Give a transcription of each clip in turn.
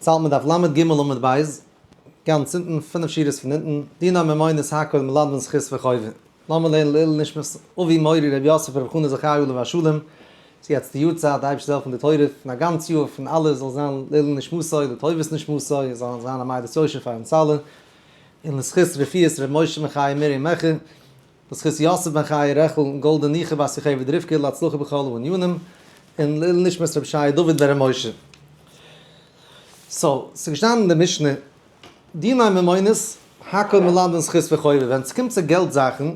צאלט מען דף ל' ג' עמוד ב', גאנץ אונטן, פינף שורות פון אונטן, דיני ממונות הכל מלמדין זכות וחובה. לאמיר לערנען לעילוי נשמת אבי מורי רבי יוסף רבי חנא זכי' עליו השלום, ס'איז יעצט די יארצייט, די אייבערשטער זאל העלפן די תורה פון א גאנץ יאר פון אלע זאל זיין לעילוי נשמתו לטובת נשמתו, זאל זיין א מליץ יושר פאר אונז אלע, און לזכות רפואת רבי משה בן חיה מרים מעכי, לזכות יוסף בן חיה רעכל און גאלדע ניחא בת יוכבד רבקה להצלחה בכל הענינים, און לעילוי נשמת רבי שייע דוד בן ר' משה. so, ס'איז געשטאנען אין די משנה, דיני ממונות, הכל מלמדין זכות וחובה, ווען ס'קומט צו געלט זאכן,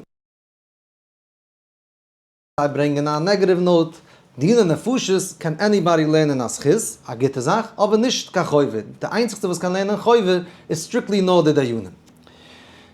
זיי ברענגען א negative note, דיני נפשות קען anybody לערנען א זכות, א גוטע זאך, אבער נישט קיין חובה, די איינציגסטע וואס קען לערנען חובה איז strictly נאר די דיינים.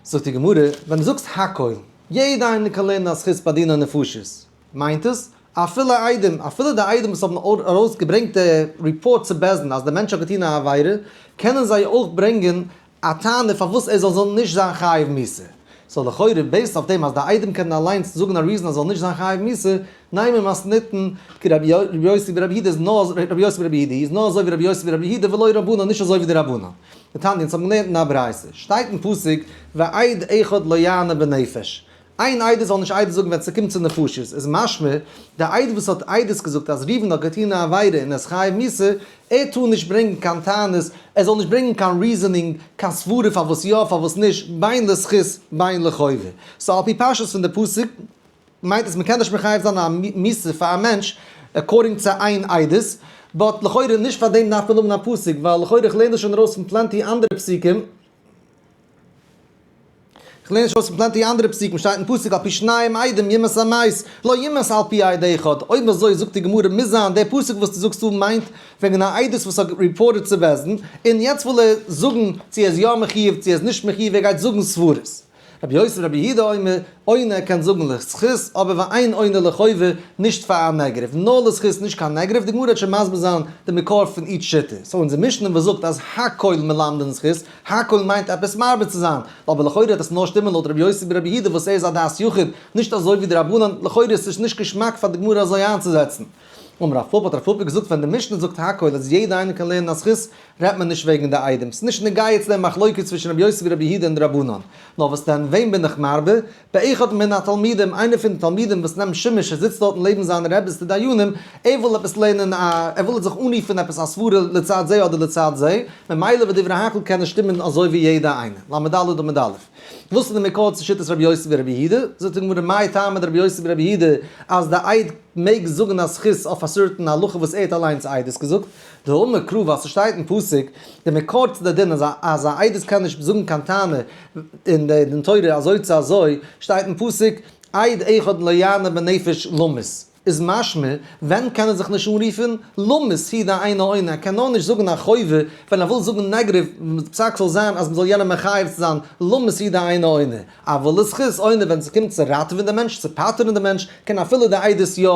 זאגט די גמרא, ווען דו זאגסט הכל, יעדע איינער קען לערנען א זכות ביי דיני נפשות, מיינט עס, אפילו עדים, אפילו די עדים וואס האבן ארויס געברענגט די report צו בית דין אז די מענטש האט געטון א עבירה, קענען זיי אויך ברענגען א טענה פארוואס ער זאל זאל נישט זיין חייב מיתה. so לכאורה based אויף דעם אז די עדים קענען אליינס זאגן א reason אז זאל נישט זיין חייב מיתה, נימא מתניתין כרבי יוסי ברבי יהודה איז נאר רבי יוסי ברבי יהודה איז נאר אזוי ווי רבי יוסי ברבי יהודה ולא רבנן נישט אזוי ווי די רבנן. דתניא אונז האבן געלערנט אין א ברייתא שטייט אין פסוק ועד אחד לא יענה בנפש איין עדות זאל נישט עדות זאגן ווען ס'קומט צו נפשות, איז משמע, די עד וואס האט עדות געזאגט אז ראובן האט געטון א עבירה און ער איז חייב מיתה, ער טאר נישט ברענגן קיין טענות, ער זאל נישט ברענגן קיין reasoning, קיין סברה פארוואס יא פארוואס נישט, בין לזכות בין לחובה. so על פי פשטות פון די פסוק מיינט עס מ'קען נישט מחייב זיין א מיתה פאר א מענטש according צו איין עדות, but לכאורה נישט פאר דעם דארף מען האבן א פסוק, ווייל לכאורה איך לערן דאס שוין ארויס פון plenty אנדערע פסוקים, כ'לערן נישט אויס פון plenty אנדערע פסוקים, שטייט אין פסוק על פי שניים עדים יומת המת, לא יומת על פי עד אחד, אויב אזוי זאגט די גמרא מוז זיין דער פסוק וואס דו זאגסט דא מיינט וועגן א עדות וואס האט reported צו בית דין, און יעצט וויל ער זאגן צו ער איז יא מחיוב צו ער איז נישט מחיוב ער גייט זאגן סברות. רבי יוסי ברבי יהודה אומר, עונה קען זאגן לזכות אבער ואין עונה לחובה נישט פאר א negative, נאר לזכות נישט קיין negative, די גמרא וועט שוין מסביר זיין די מקור פון each שיטה, so אונזער משנה וואס זאגט אז הכל מלמדין זכות, הכל מיינט עפעס מרבה צו זיין, אבער לכאורה וועט עס נאר שטימען לויט רבי יוסי ברבי יהודה וואס ער איז א דעת יחיד, נישט אזוי ווי די רבנן, לכאורה איז עס נישט געשמאק פאר די גמרא אזוי איינצוזעצן. אמר רב פפא האט רב פפא געזאגט ווען די משנה זאגט הכל אז יעדע איינער קען לערנען א זכות, רעדט מען נישט וועגן די עדים, ס'איז נישט נוגע צו דעם מחלוקת צווישן רבי יוסי ברבי יהודה און די רבנן, נאר וואס דען וועם בין איך מרבה? באחד מן התלמידים, איינער פון די תלמידים וואס נעמט שימוש, ער זיצט דארטן לעבן זיינע רעביס די דיינים, ער וויל עפעס לערנען א, ער וויל זיך אנרופן עפעס א סברה לצד זה אדער לצד זה, ממילא ודברי הכל קען ער שטימען אזוי ווי יעדע איינער. לד עמוד א'. וואס איז די מקור צו שיטת רבי יוסי ברבי יהודה? זאגט די גמרא מאי טעמא דרבי יוסי ברבי יהודה אז די עד מעג זאגן א זכות אויף א certain הלכה וואס ער האט אליינס עדות געזאגט, דאמר קרא ווייל ס'שטייט אין פסוק, די מקור צו די דין אז א עדות קען נישט זאגן קיין טענה אין די דין תורה אזוי צו אזוי, שטייט אין פסוק, עד אחד לא יענה בנפש למות, איז משמע, ווען קען ער זיך נישט אנרופן? למות הוא דאינו עונה, ער קען נאר נישט זאגן א חובה ווען ער וויל זאגן negative, פסק זאל זיין אז מ'זאל יענעם מחייב צו זיין, למות הוא דאינו עונה, אבל לזכות עונה ווען ס'קומט צו ראטעווען די מענטש, צו פטר'ן די מענטש, קען אפילו די עדות יא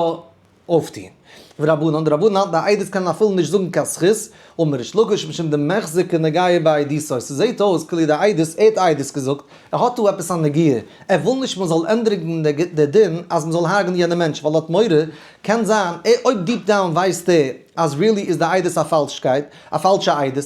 אויפטוהן. ורבנן, די רבנן האלטן די עדות קענען אפילו נישט זאגן קיין זכות, אמר ריש לקיש משום דמיחזי כנוגע בעדותו, ס'זעהט אויס כאילו די עדות, ער האט עדות געזאגט, ער האט דא עפעס א נגיעה, ער וויל נישט מ'זאל ענדערן די דין אז מ'זאל הרג'נען יענע מענטש ווייל ער האט מורא, קען זיין, אויב deep down ווייסט ער אז really איז די עדות א פאלשקייט, א פאלשע עדות,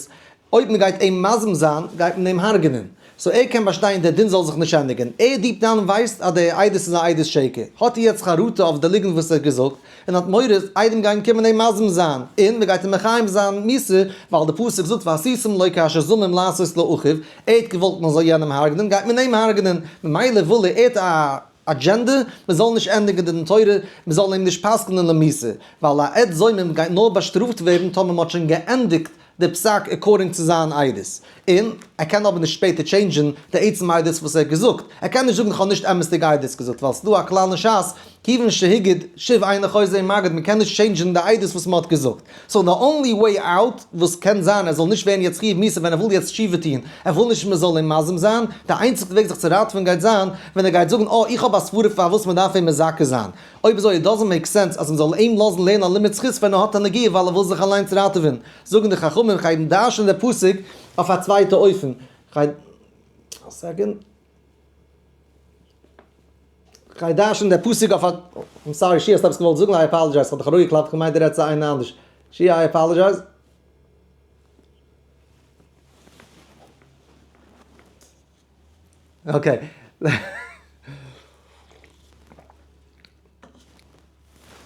אויב מען גייט אים מזים זיין גייט מען אים הרג'נען, so ער קען באשטיין דער דין זאל זיך נישט ענדיגען, ער deep down ווייסט אז דער עדות איז א עדות שקר, האט ער יעצט חרטה אויף די ליגנט וואס ער האט געזאגט, און האט מורא עדים גייען קומען אים מזים זיין, און מען גייט אים מחייב זיין מיתה, ווייל די פסוק זאגט ועשיתם לו כאשר זמם לעשות לאחיו, ער האט געוואלט מען זאל יענעם הרג'נען גייט מען אים הרג'נען, ממילא וויל ער, ער האט א אג'ענדע, מען זאל נישט ענדיגן די דין תורה, מען זאל אים נישט פסק'נען למיתה, ווייל א עד זומם גייט נאר באשטראפט ווערן טאמער מען האט שוין געענדיגט די פסק according צו זיין עדות, און ער קען אבער נישט שפעטער change ן די עצם עדות וואס ער האט געזאגט, ער קען נישט זאגן איך האב נישט אמת'דיג עדות געזאגט ווייל ס'דא א כלל אין שס כיוון שהגיד שוב אינו חוזר ומגיד מען קען נישט change ן די עדות וואס מען האט געזאגט, so די only way out וואס קען זיין ער זאל נישט ווערן יעצט חיוב מיתה ווען ער וויל יעצט תשובה טוהן, ער וויל נישט מען זאל אים מזים זיין, די איינציגסטע וועג זיך צו ראטעווען גייט זיין ווען ער גייט זאגן אה איך האב א סברה פארוואס מען דארף אים מזכה זיין, אויב אזוי it doesn't make sense אז מען זאל אים לאזן לערנען א לימוד זכות ווען ער האט א נגיעה ווייל ער וויל זיך אליינס ראטעווען, זאגן די חכמים כ'גיי דרש'נען די פסוק אויף א צווייטע אופן, כ'גיי א second. כ'גיי דרש'נען די פסוק אויף א, I'm sorry שיע האסט עפעס געוואלט זאגן I apologize כ'האב דיך אראפגעקלאפט כ'מיין דו רעדסט צו איינער אנדערש שיע I apologize. Okay.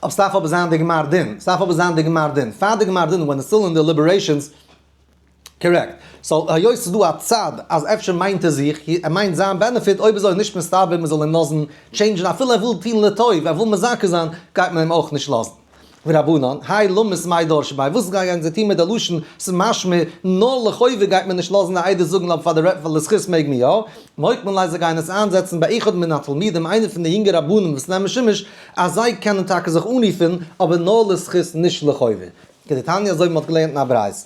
אבער ס'דארף אבער זיין די גמר דין, ס'דארף אבער זיין די גמר דין, פאר די גמר דין when it's still in deliberations, correct. So היות ס'איז דא א צד אז אפשר מיינט ער זיך, ער מיינט זיין benefit, אויב איז אויך נישט מסתבר מ'זאל אים לאזן change ן אפילו ער וויל טון לטוב, ער וויל מזכה זיין, גייט מען אים אויך נישט לאזן. ורבנן, האי למות מאי דרשי ביה, וואס גייען זיי טון מיט די לשון, ס'איז משמע נאר לחובה גייט מען נישט לאזן די עדות זאגן אבער פאר די רעפ פאר לזכות מעג מען יא, מוקמין ליה זיי גייען עס איינזעצן ביי אחד מן התלמידים איינער פון די יונגע רבנים וואס נעמען שימוש אז זיי קענען טאקע זיך אנרופן אבער נאר לזכות נישט לחובה. כדתניא אזוי ווי מ'האט געלערנט אין א ברייתא.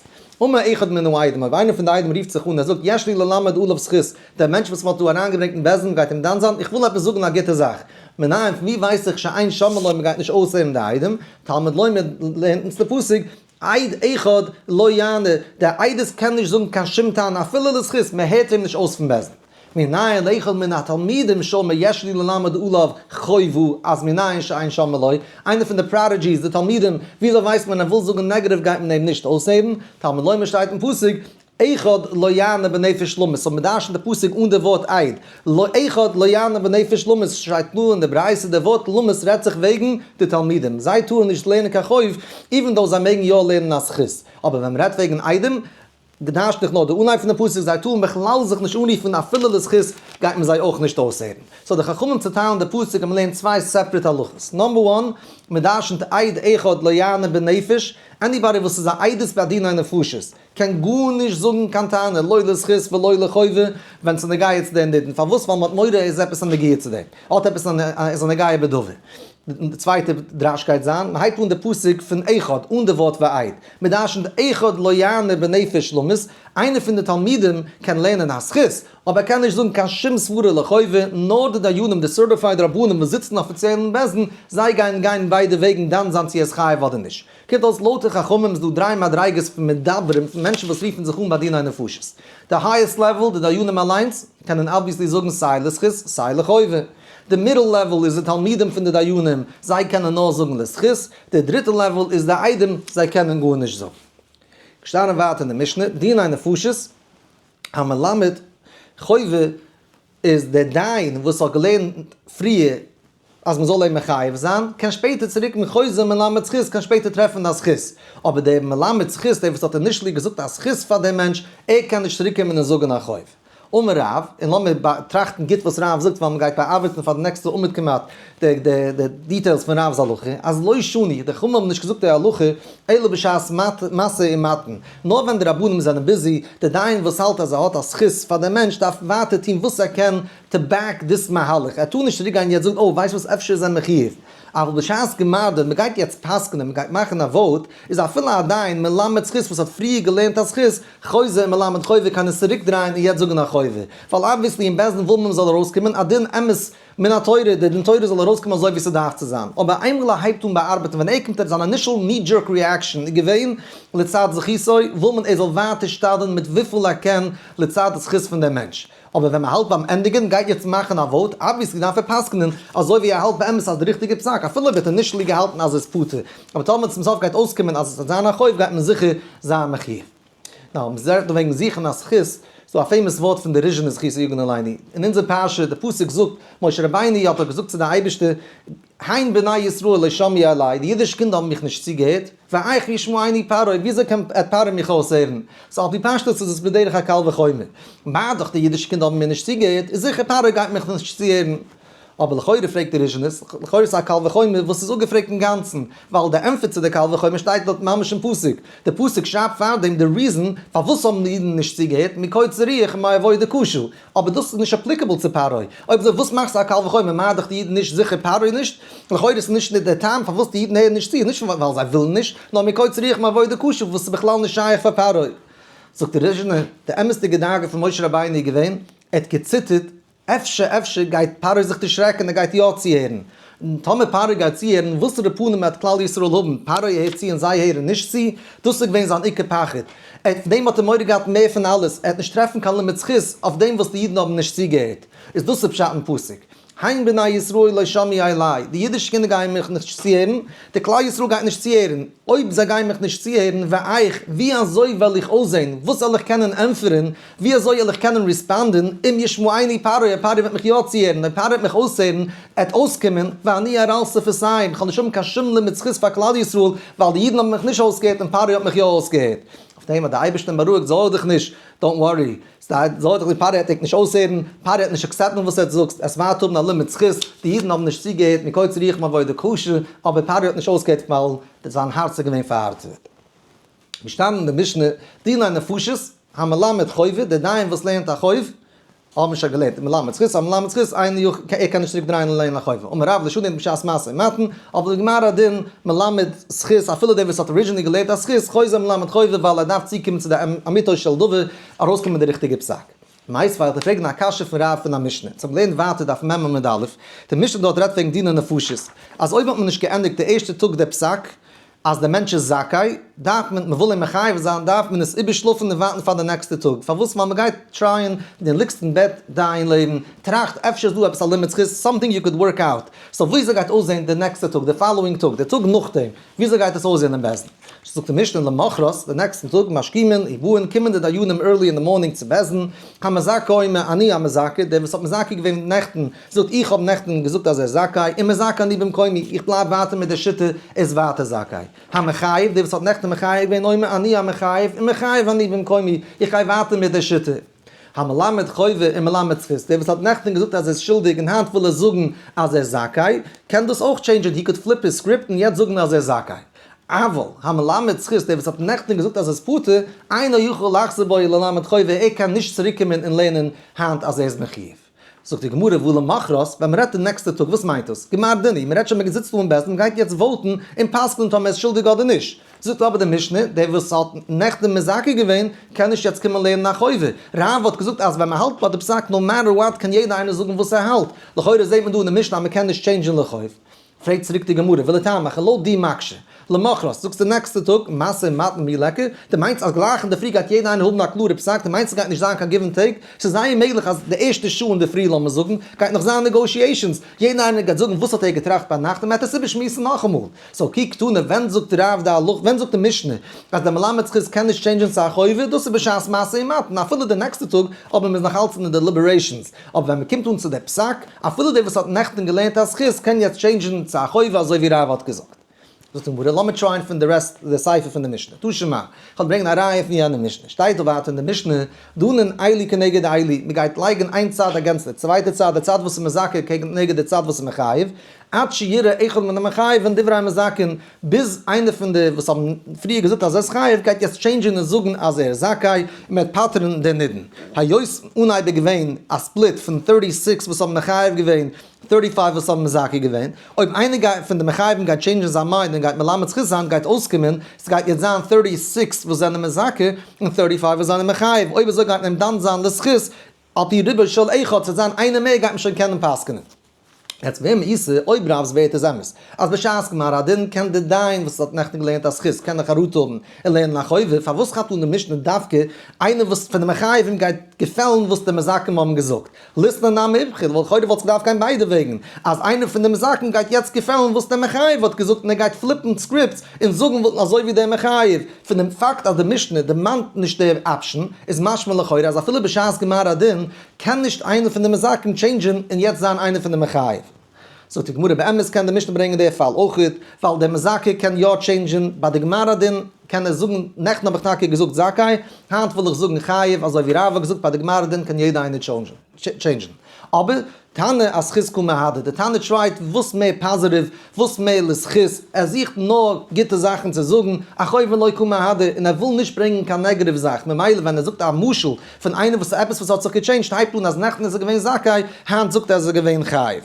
אמר אחד מן העדים, אויב איינער פון די עדים רופט זיך אן ער זאגט יש לי ללמד עליו זכות, דער מענטש וואס מ'האט דא אריינגעברענגט אין בית דין גייט אים דן זיין, איך וויל עפעס זאגן א גוטע זאך. מנין, פון ווי ווייס איך שאין שומעין לו מ'גייט נישט אויסהערן די עדים? תלמוד לומר לערנט אונז די פסוק, עד אחד לא יענה, דער עדות קען נישט זאגן קיין שום טענה אפילו לזכות, מ'הערט אים נישט אויס פון בית דין. מנין לאחד מן התלמידים שאמר יש לי ללמד עליו חובה אז מנין שאין שומעין לו, איינער פון די prodigies, די תלמידים, וויאזוי ווייסט מען ער וויל זאגן negative גייט מען אים נישט אויסהערן? תלמוד לומר שטייט אין פסוק, אחד לא יענה בנפש למות, so מ'דרש'נט די פסוק אן די ווארט עד, לא אחד לא יענה בנפש למות שטייט נאר אין די ברייתא, די ווארט למות רעדט זיך וועגן די תלמידים, זיי טארן נישט לערנען קיין חוב, even though זיי מעגן יא לערנען א זכות, אבער ווען מ'רעדט וועגן עדים, דרש'נט איך נאר די אנהייב פון די פסוק, זיי טארן בכלל זיך נישט אנרופן אפילו לזכות, גייט מען זיי אויך נישט אויסהערן. so די חכמים צוטיילן די פסוק און מ'לערנט צוויי separate הלכות. number one, מ'דרש'נט עד אחד לא יענה בנפש, anybody וואס איז א עדות ביי דיני נפשות, קען גארנישט זאגן קיין טענה לא לזכות ולא לחובה ווען ס'איז נוגע צו דעם נידון, פארוואס? ווייל מ'האט מורא איז עפעס א נגיעה צו דעם, האט עפעס איז א נגיעה בדבר. די צווייטע דרש גייט זיין, מ'הייבט אן די פסוק פון אחד, אן די ווארט ועד, מ'דרשנ'ט אחד לא יענה בנפש למות, איינער פון די תלמידים קען לערנען א זכות, אבער ער קען נישט זאגן קיין שום סברה לחובה, נאר די דיינים, די certified רבנים וואס זיצן אפיציעל אין בית דין, זיי גייען גיין ביידע וועגן דן זיין צו ער איז חייב אדער נישט. קומט אויס לויט די חכמים איז דא דריי מדריגות פון מדברים, פון מענטשן וואס רופן זיך אן ביי דיני נפשות. די highest level, די דיינים אליינס, קענען obviously זאגן סיי לזכות סיי לחובה. די middle level איז די תלמידים פון די דיינים, זיי קענען נאר זאגן לזכות. די דריטע level איז די עדים, זיי קענען גארנישט זאגן. געשטאנען ווייטער אין די משנה, דיני נפשות, המלמד חובה איז דער דיין וואס האט געלערנט פריער אז מען זאל אים מחייב זיין, קען שפעטער צוריק חוזר מלמד זכות, קען שפעטער טרעפן א זכות, אבער דער מלמד זכות, דער וואס האט initially געזאגט א זכות פאר דעם מענטש, ער קען נישט צוריק קומען און זאגן א חוב. אמר רב, און לאמיר טראכטן גוט וואס רב זאגט ווייל מען גייט באארבעטן פאר די נעקסטע עמוד כמעט די details פון רב'ס הלכה, אז לא שנו, די חכמים האבן נישט געזאגט די הלכה אלא בשעת משא ומתן, נאר ווען די רבנים זענען busy, די דיין וואס האלט אז ער האט א זכות פאר דעם מענטש דארף ווייטער טון וואס ער קען to back this מהלך, ער טאר נישט צוריק גיין יעצט זאגן אוי ווייסט וואס אפשר איז ער מחיוב, אבל בשעת גמר דין, מ'גייט יעצט פסק'נען, מ'גייט מאכן א vote, איז אפילו א דיין מלמד זכות וואס האט פריער געלערנט א זכות, חוזר מלמד חובה קען עס צוריק דרייען און יעצט זאגן א חובה, ווייל obviously אין בית דין וויל מען מ'זאל ארויסקומען א דין אמת מן התורה, די דין תורה זאל ארויסקומען אזוי ווי ס'דארף צו זיין, אבער איינמאל ער הייבט אן באארבעטן ווען ער קומט ער זיין initial knee jerk reaction איז געווען לצד זכותו, וויל מען ער זאל ווייטער שתדל'ן מיט וויפיל ער קען לצד די זכות פון דעם מענטש. אבער ווען מ'האלט ביים ענדיגן גייט יעצט מאכן א vote, obviously דארף ער פסק'נען אזוי ווי ער האלט באמת אז די ריכטיגע פסק, אפילו אויב האט ער initially געהאלטן אז עס איז פטור, אבער טאמער צום סוף גייט אויסקומען אז עס וועט זיין א חוב גייט מען זיכער זיין מחיוב. נאר מ'רעדט דא וועגן זוכן א זכות, ס'דא א famous ווארט פון די ריזשינער זכותו יגן עלינו, אין אונזער פרשה, די פסוק זאגט, משה רבינו האט דאך געזאגט צו די אייבערשטער, הן בני ישראל לא שמעו אלי, די אידישע קינדער האבן מיך נישט צוגעהערט, ואיך ישמעני פרעה, וויאזוי קען פרעה מיך אויסהערן? so על פי פשטות איז עס בדרך הקל וחומר. מה דאך די אידישע קינדער האבן מיר נישט צוגעהערט, איז זיכער פרעה גייט מיך נישט צוהערן. אבער לכאורה פרעגט די ריזשינער, לכאורה איז א קל וחומר וואס איז אפגעפרעגט אינגאנצן, ווייל די ענטפער צו די קל וחומר שטייט דארט ממש אין פסוק. די פסוק שרייבט פארדעם די reason פארוואס האבן די אידן נישט צוגעהערט, מקוצר רוח ומעבודה קשה. אבער דאס איז נישט applicable צו פרעה. אויב אזוי וואס מאכסטו א קל וחומר, מה דאך די אידן נישט זיכער פרעה נישט? לכאורה איז נישט דער טעם פארוואס די אידן הערן נישט צו איז נישט ווייל זיי ווילן נישט, נאר מקוצר רוח מעבודה קשה וואס איז בכלל נישט שייך פאר פרעה. זאגט דער ריזשינער, די אמת'דיגע דאגה פון משה רבינו איז געווען, ער האט געציטערט, אפשר אפשר גייט פרעה זיך דערשרעקן און ער גייט יא צוהערן. און טאמער פרעה גייט צוהערן, וואסערע פנים וועט כלל ישראל האבן, פרעה הערט צו און זיי הערן נישט צו? דאס איז געווען זיין עיקר פחד. ער פון דעם האט ער מורא געהאט מער פון אלעס, ער וועט נישט טרעפן קיין לימוד זכות אויף דעם וואס די אידן האבן נישט צוגעהערט. איז דאס איז פשט אין פסוק. הן בני ישראל לא שמעו אלי, די אידישע קינדער גייען מיך נישט צוהערן, די כלל ישראל גייט נישט צוהערן, אויב זיי גייען מיך נישט צוהערן, ואיך, ווי אזוי וועל איך אויסזען, וואס זאל איך קענען ענטפערן, ווי אזוי וועל איך קענען respond ן, אם ישמעני פרעה, אויב פרעה וועט מיך יא צוהערן, אויב פרעה וועט מיך אויסהערן, עט אויסקומען, ואני ערל שפתיים, איך האב נישט האבן קיין שום לימוד זכות פאר כלל ישראל, ווייל די אידן האבן מיך נישט אויסגעהערט און פרעה האט מיך יא אויסגעהערט. אויף דעם האט דער אייבערשטער אים בארואיגט, זארג דיך נישט, don't worry, זארג דיך נישט, פרעה וועט דיך נישט אויסהערן, פרעה וועט נישט accept ן וואס ער זאגסט, עס וועט האבן א לימוד זכות, די אידן האבן נישט צוגעהערט מקוצר רוחם עבודה קשה, אבער פרעה האט נישט אויסגעהערט ווייל זיין הארץ איז געווען פארהארטעוועט. געשטאנען אין די משנה, דיני נפשות, המלמד חובה, דער דיין וואס לערנט א חוב, האבן שוין געלערנט מלמד זכות, א מלמד זכות, איין יאר, ער קען נישט צוריק דרייען און לערנען א חובה. אמר רב לא שנו בשעת משא ומתן, אבער די גמרא דין מלמד זכות אפילו דער וואס האט originally געלערנט א זכות, חוזר מלמד חובה ווייל ער דארף צוקומען צו די אמיתו של דבר, ארויסקומען די ריכטיגע פסק. מיתיבי וועל איך פרעגן א קשיא פון רב פון א משנה. צום לערנען ווייטער דף מ עמוד א', די משנה דארט רעדט וועגן דיני נפשות, אז אויב האט מען נישט געענדיגט די ערשטע טאג די פסק, אז דער מענטש איז זכאי, דארף מען, מ'וויל אים מחייב זיין, דארף מען עס איבערשלאפן און ווארטן פאר די נעקסטע טאג. פארוואס? ווייל מ'גייט try ען, דו ליגסט אין בעט דיין לעבן, טראכט, אפשר איז דא עפעס א לימוד זכות, something you could work out. So וויאזוי גייט אויסזען די נעקסטע טאג, די following טאג, די טאג נאכדעם, וויאזוי גייט עס אויסזען אין בית דין? זאגט די משנה למחרת, די נעקסטן טאג, משכימין ובאין, קומען די דיינים early אין די morning צו בית דין, המזכה אומר אני המזכה, דער וואס האט מזכה געווען נעכטן, זאגט איך האב נעכטן געזאגט אז ער איז זכאי, ומזכה אני במקומי, איך בלייב ווייטער מיט די שיטה, ער איז ווייטער זכאי. המחייב, דער וואס האט נעכטן מחייב געווען אומר אני המחייב, ומחייב אני במקומי, איך גיי ווייטער מיט די שיטה. המלמד חובה ומלמד זכות, דער וואס האט נעכטן געזאגט אז ער איז שולדיג און היינט וויל ער זאגן אז ער איז זכאי, קען דאס אויך change ען, he could flip his script און יעצט זאגן אז ער איז זכאי. אבל, המלמד זכות, דער וואס האט נעכטן געזאגט אז ער איז פטור, אינו יכול לחזור בו ללמד חובה, ער קען נישט צוריקקומען און לערנען היינט אז ער איז מחויב. זאגט די גמרא והא למחרת, ווען מ'רעדט די נעקסטע טאג, וואס מיינט דאס? גמר דין, מ'רעדט שוין מ'זיצט דא אין בית דין, מ'גייט יעצט vote ן און פסק'נען טאמער ער איז שולדיג אדער נישט. זאגט אבער די משנה, דער וואס האט נעכטן מזכה געווען, קען נישט יעצט קומען לערנען א חובה. רב האט געזאגט אז ווען מ'האלט ביי די פסק no matter what קען יעדער איינער זאגן וואס ער האלט. לכאורה זעט מען דא אין די משנה אז מ'קען נישט change ן לחוב. פרעגט צוריק די גמרא, ולטעמיך, לויט די מקשה, למחרת, זאגסטו נעקסטע טאג, משא ומתן מי ליכא, דו מיינסט אז גלייך אינדערפרי גייט יעדער איינער האבן א קלארע פסק, דו מיינסט ס'גייט נישט זיין קיין give and take, ס'איז זייער מעגליך אז די ערשטע שעה אינדערפרי לאמיר זאגן, גייט נאך זיין negotiations, יעדער איינער גייט זאגן וואס האט ער געטראכט ביינאכט און מ'עט עס איבערשמועסן נאכאמאל. So כי קתני, ווען זאגט רב די הלכה, ווען זאגט די משנה אז דער מלמד זכות קען נישט change ען צו א חובה, דאס איז בשעת משא ומתן, אפילו די נעקסטע טאג, אבער מ'איז נאך אלץ אין די deliberations, אבער ווען מ'קומט אן צו די פסק, אפילו דער וואס האט נעכטן געלערנט א זכות קען יעצט change ן צו א חובה אזוי ווי רב האט געזאגט. זאגט די גמרא, לאמיר try ען פון די rest די סיפא פון די משנה. תא שמע, איך וועל ברענגען א ראיה פון יענע משנה. שטייט דא ווייטער אין די משנה, דנין אלו כנגד אלו, מ'גייט לייגן איין צד against די צווייטע צד, די צד וואס איז מזכה כנגד די צד וואס איז מחייב, עד שיראה אחד מן המחייבין דברי המזכין, ביז איינער פון די וואס האבן פריער געזאגט אז ער איז חייב גייט יעצט change ען און זאגן אז ער איז זכאי און מען וועט פטר'ן די נידון. היות אנהייב איז געווען א split פון 36 וואס האבן מחייב געווען, 35 וואס האבן מזכה געווען, אויב איינער גייט פון די מחייבים גייט change ען זיין mind און גייט מלמד זכות זיין גייט אויסקומען ס'גייט יעצט זיין 36 וואס זענען מזכה און 35 וואס זענען מחייב, אויב אזוי גייט מען אים דן זיין לזכות על פי רובו של אחד, ס'וועט זיין איינער מער גייט מען שוין קענען פסק'נען. יעצט ואם איתא, אויב רב'ס ווערט איז אמת, אז בשעת גמר הדין קען די דיין וואס האט נעכטן געלערנט א זכות קען נאך חרטה האבן און לערנען א חובה, פארוואס כאפט אן די משנה דווקא איינער וואס פון די מחייבים גייט געפעלן וואס די מזכים האבן געזאגט? ליתני נמי איפכא, לכאורה וואלט עס געדארפט גיין ביידע וועגן, אז איינער פון די מזכים גייט יעצט געפעלן וואס דער מחייב האט געזאגט און ער גייט flip ן scripts און זאגן אזוי ווי דער מחייב, פון דעם פאקט אז די משנה דערמאנט נישט דער option איז משמע לכאורה אז אפילו בשעת גמר הדין קען נישט איינער פון די מזכים change ען און יעצט זיין איינער פון די מחייב? זאגט די גמרא באמת קען די משנה ברענגען די פאל אויכעט, ווייל דער מזכה קען יא change ען, ביי די גמר הדין קען ער זאגן נעכטן האב איך טאקע געזאגט זכאי, היינט וויל איך זאגן חייב, אזוי ווי רב האט געזאגט ביי די גמר הדין קען יעדער איינער change ען. אבער תנא אזכות קא מהדר, די תנא try ט וואס מער פאזיטיוו, וואס מער לזכות, ער זוכט נאר גוטע זאכן צו זאגן, אחובה לא קא מהדר, און ער וויל נישט ברענגען קיין negative זאך, ממילא ווען ער זאגט א משל פון איינער וואס עפעס וואס האט זיך גע change ט הייבט אן אז נעכטן איז ער געווען זכאי, היינט זאגט ער אז ער איז געווען חייב.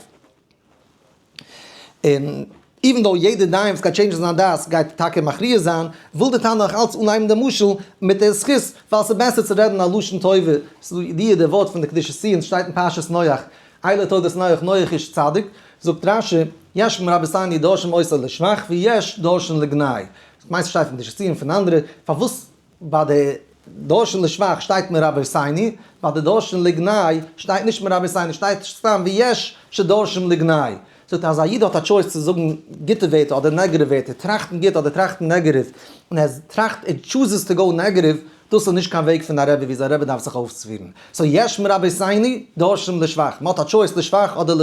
און even though יעדער דיין וואס גייט change ן זיין דעת גייט טאקע מכריע זיין, וויל די תנא נאך אלץ אנהייבן די משל מיט די זכות, ווייל ס'איז בעסער צו רעדן א לשון טובה, ס'איז דא די ווארט פון די קדושת ציון שטייט אין פרשת נח, אלה תולדות נח, נח איש צדיק, זאגט רשי, יש מרבותינו דורשין אותו לשבח ויש דורשין לגנאי, מיינסט שטייט פון קדושת ציון פון אנדערע, פארוואס ביי די. דורשין לשבח שטייט מרבותינו, ביי די דורשין לגנאי שטייט נישט מרבותינו, שטייט סתם ויש שדורשים לגנאי. זאגט אז א איד האט א choice צו זאגן גוטע ווערטער אדער negative ווערטער, טראכטן גוט אדער טראכטן negative, און ער טראכט, ער chooses to go negative, דאס איז נישט קיין וועג פון א רבי וויאזוי א רבי דארף זיך אויפצופירן. so יש מרבותינו דורשים לשבח, מען האט א choice לשבח אדער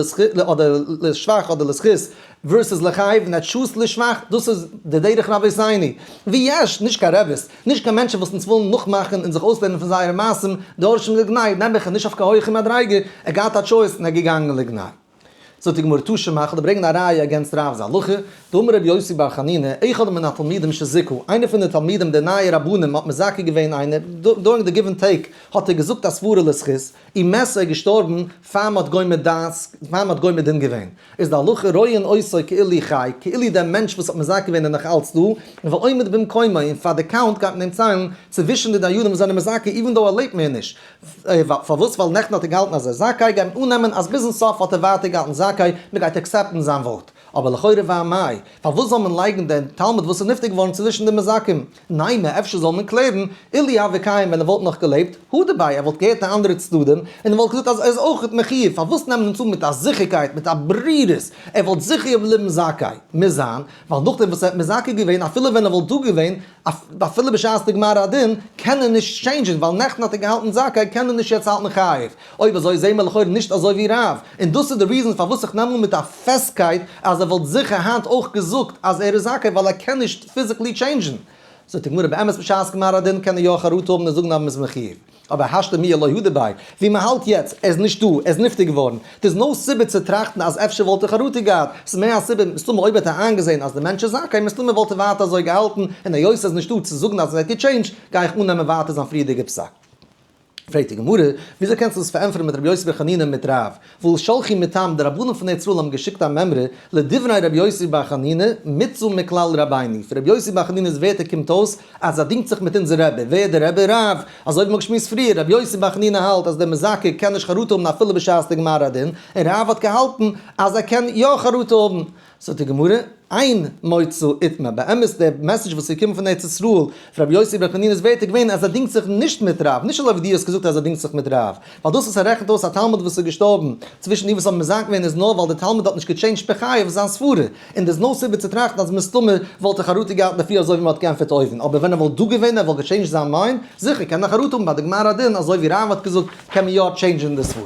לשבח אדער לזכות versus לחייב, און ער choose ט לשבח, דאס איז די דרך רבותינו. ויש, נישט קיין רביס, נישט קיין מענטשן וואס אונז ווילן נאכמאכן און זיך אויסלערנען פון זייערע מעשים, דורשים לגנאי, נעבעך נישט אויף קיין הויכע מדריגה, ער געהאט א choice און ער געגאנגען לגנאי. זאגט די גמרא תא שמע, כ'וועל דיר ברענגען א ראיה against רב'ס הלכה, דאמר רבי יוסי בר חנינא, אחד מן התלמידים שזיכו, איינער פון די תלמידים די נייע רבנים האט מזכה געווען איינער, during די give and take האט ער געזאגט א סברה לזכות, ומת ער איז געשטארבן פאר מ'האט גומר דעת, פאר מ'האט גומר דין געווען, איז די הלכה רואין אותו כאילו חי, כאילו דער מענטש וואס האט מזכה געווען איז נאך אלץ דא, ועומד במקומו, און פאר די count גייט מען אים ציילן צווישן די דיינים וואס זענען מזכה even though ער לעבט מער נישט, פארוואס? ווייל נעכטן האט ער געהאלטן אז ער איז זכאי, גייט מען אננעמען אז ביזן סוף האט ער ווייטער געהאלטן זכאי, מען גייט accept ן זיין ווארט. אבער לכאורה ואמאי, פארוואס זאל מען לייגן דעם תלמיד וואס איז נפטר געווארן צווישן די מזכים? נימא, אפשר זאל מען קלערן, אילו הוה קיים ווען ער וואלט נאך געלעבט, הדר ביה, ער וואלט געהערט די אנדערע צדדים, און ער וואלט געזאגט אז ער איז אויכעט מחיוב, פארוואס נעמען אונז אן מיט א זיכערקייט, מיט א ברירות, ער וואלט זיכער געבליבן זכאי? מוז זיין, ווייל נאכדעם וואס ער האט מזכה געווען, אפילו ווען ער וואלט דא געווען, אפילו בשעת די גמר הדין, קען ער נישט change ן, ווייל נעכטן האט ער געהאלטן זכאי, קען ער נישט יעצט האלטן חייב. אויב אזוי זעהן מיר לכאורה נישט אזוי ווי רב, און דאס איז די reason פארוואס איך נעם אן מיט א פעסטקייט אז ער וואלט זיכער היינט אויך געזאגט אז ער איז זכאי ווייל ער קען נישט physically change ן. זאגט די גמרא באמת בשעת גמר הדין קען ער יא חרטה האבן און זאגן אז מ'איז מחיוב. אבער השתא מיהא לא הדר ביה, ווי מ'האלט יעצט, ער איז נישט דא, ער איז נפטר געווארן, ס'איז no סיבה צו טראכטן אז אפשר וואלט ער חרטה געהאט, ס'איז מער א סיבה, מסתמא אויב האט ער איינגעזען אז די מענטש איז זכאי, מסתמא וואלט ער ווייטער אזוי געהאלטן, און היות ער איז נישטא צו זאגן אז ער האט גע change ט, גיי איך אננעמען ווייטער זיין פריערדיגע פסק. פרעגט די גמרא, וויאזוי קענסטו דאס פארענטפערן מיט רבי יוסי בר חנינא מיט רב? והא שלחו מתם, די רבנים פון ארץ ישראל האבן געשיקט א מימרא, לדברי רבי יוסי בר חנינא, מוצא מכלל רבינו. פון רבי יוסי בר חנינא'ס ווערטער קומט אויס אז ער דינגט זיך מיט אונזער רבי. ווער איז דער רבי? רב. אזוי ווי מ'האט געשמועסט פריער, רבי יוסי בר חנינא האלט אז דער מזכה קען נישט חרטה האבן אפילו בשעת די גמר הדין, און רב האט געהאלטן אז ער קען יא חרטה האבן. זאגט די גמרא, אין מוצא איתמר, באמת די message וואס איז געקומען פון ארץ ישראל פון רבי יוסי בר חנינא'ס ווערטער געווען אז ער דינגט זיך נישט מיט רב, נישט אזוי ווי דו האסט געזאגט אז ער דינגט זיך מיט רב, ווייל דאס וואס ער רעכנט אויס א תלמיד וואס איז געשטארבן צווישן די וואס האבן מזכה געווען איז נאר ווייל די תלמיד האט נישט גע change ט בחייו זיין סברה, און there's no סיבה צו טראכטן אז מסתמא וואלט ער חרטה געהאט לפי אזוי ווי מען האט געענטפערט אויבן, אבער ווען ער וואלט דא געווען ער וואלט גע change ט זיין mind, זיכער קען ער חרטה האבן ביי די גמר הדין אזוי ווי רב האט געזאגט קען מען יא change ן די סברה.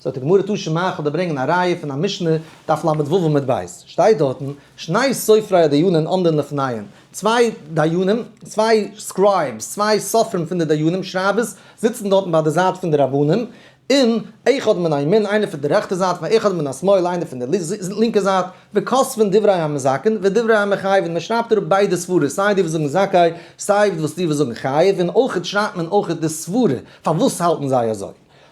זאגט די גמרא תא שמע כ'וועל דיר ברענגען א ראיה פון א משנה, דף ל"ו עמוד ב', שטייט דארטן, שני סופרי הדיינין עומדין לפניהן, צוויי דיינים, צוויי scribes, צוויי סופרים פון די דיינים, שרייבערס, זיצן דארטן ביי די זייט פון די רבנים, און אחד מן הימין, איינער פון די רעכטע זייט, ואחד מן השמאל, איינער פון די לינקע זייט, וכותבין דברי המזכין ודברי המחייבין, מען שרייבט אראפ ביידע סברות, סיי די וואס זאגן זכאי, סיי די וואס זאגן חייב, און אויכעט שרייבט מען אויכעט די סברה, פארוואס האלטן זיי אזוי.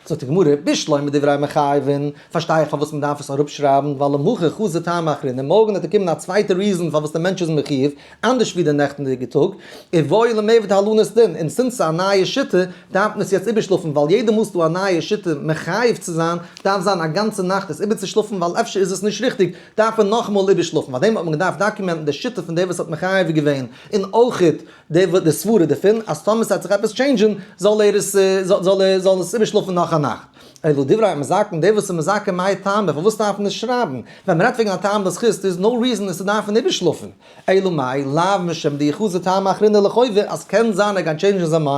זאגט די גמרא, בשלמא דברי המחייבין, פארשטיי איך פארוואס מען דארף עס אראפשרייבן, ווייל למחר חזי טעמא אחרינא, מארגן וועט קומען א צווייטע reason פארוואס דער מענטש איז מחיוב, אנדערש ווי דער נעכטנדיגע טאג, ובעי למיעבד הלנת דין, און since ס'איז א נייע שיטה, דארף מען עס יעצט איבערשלאפן, ווייל יעדע מאל ס'דא א נייע שיטה מחייב צו זיין, דארף זיין א גאנצע נאכט עס איבערצושלאפן, ווייל אפשר איז עס נישט ריכטיג, דארף מען נאכאמאל איבערשלאפן, פארדעם האט מען געדארפט document ן די שיטה פון דער וואס האט מחייב געווען, און אויכעט די סברה דערפון אז טאמער ס'וועט זיך עפעס change ן זאל ער עס זאל ער זאל עס איבערשלאפן נאך א נאכט. אלא דברי המזכין, דער וואס איז מזכה מאי טעמא, פארוואס דארף מען עס שרייבן? ווען מ'רעדט וועגן א טעם לזכות איז no reason עס צו דארפן איבערשלאפן. אלא מאי, לאו משום דאי חזי טעמא אחרינא לחובה, אז קען זיין ער גייט change ן זיין mind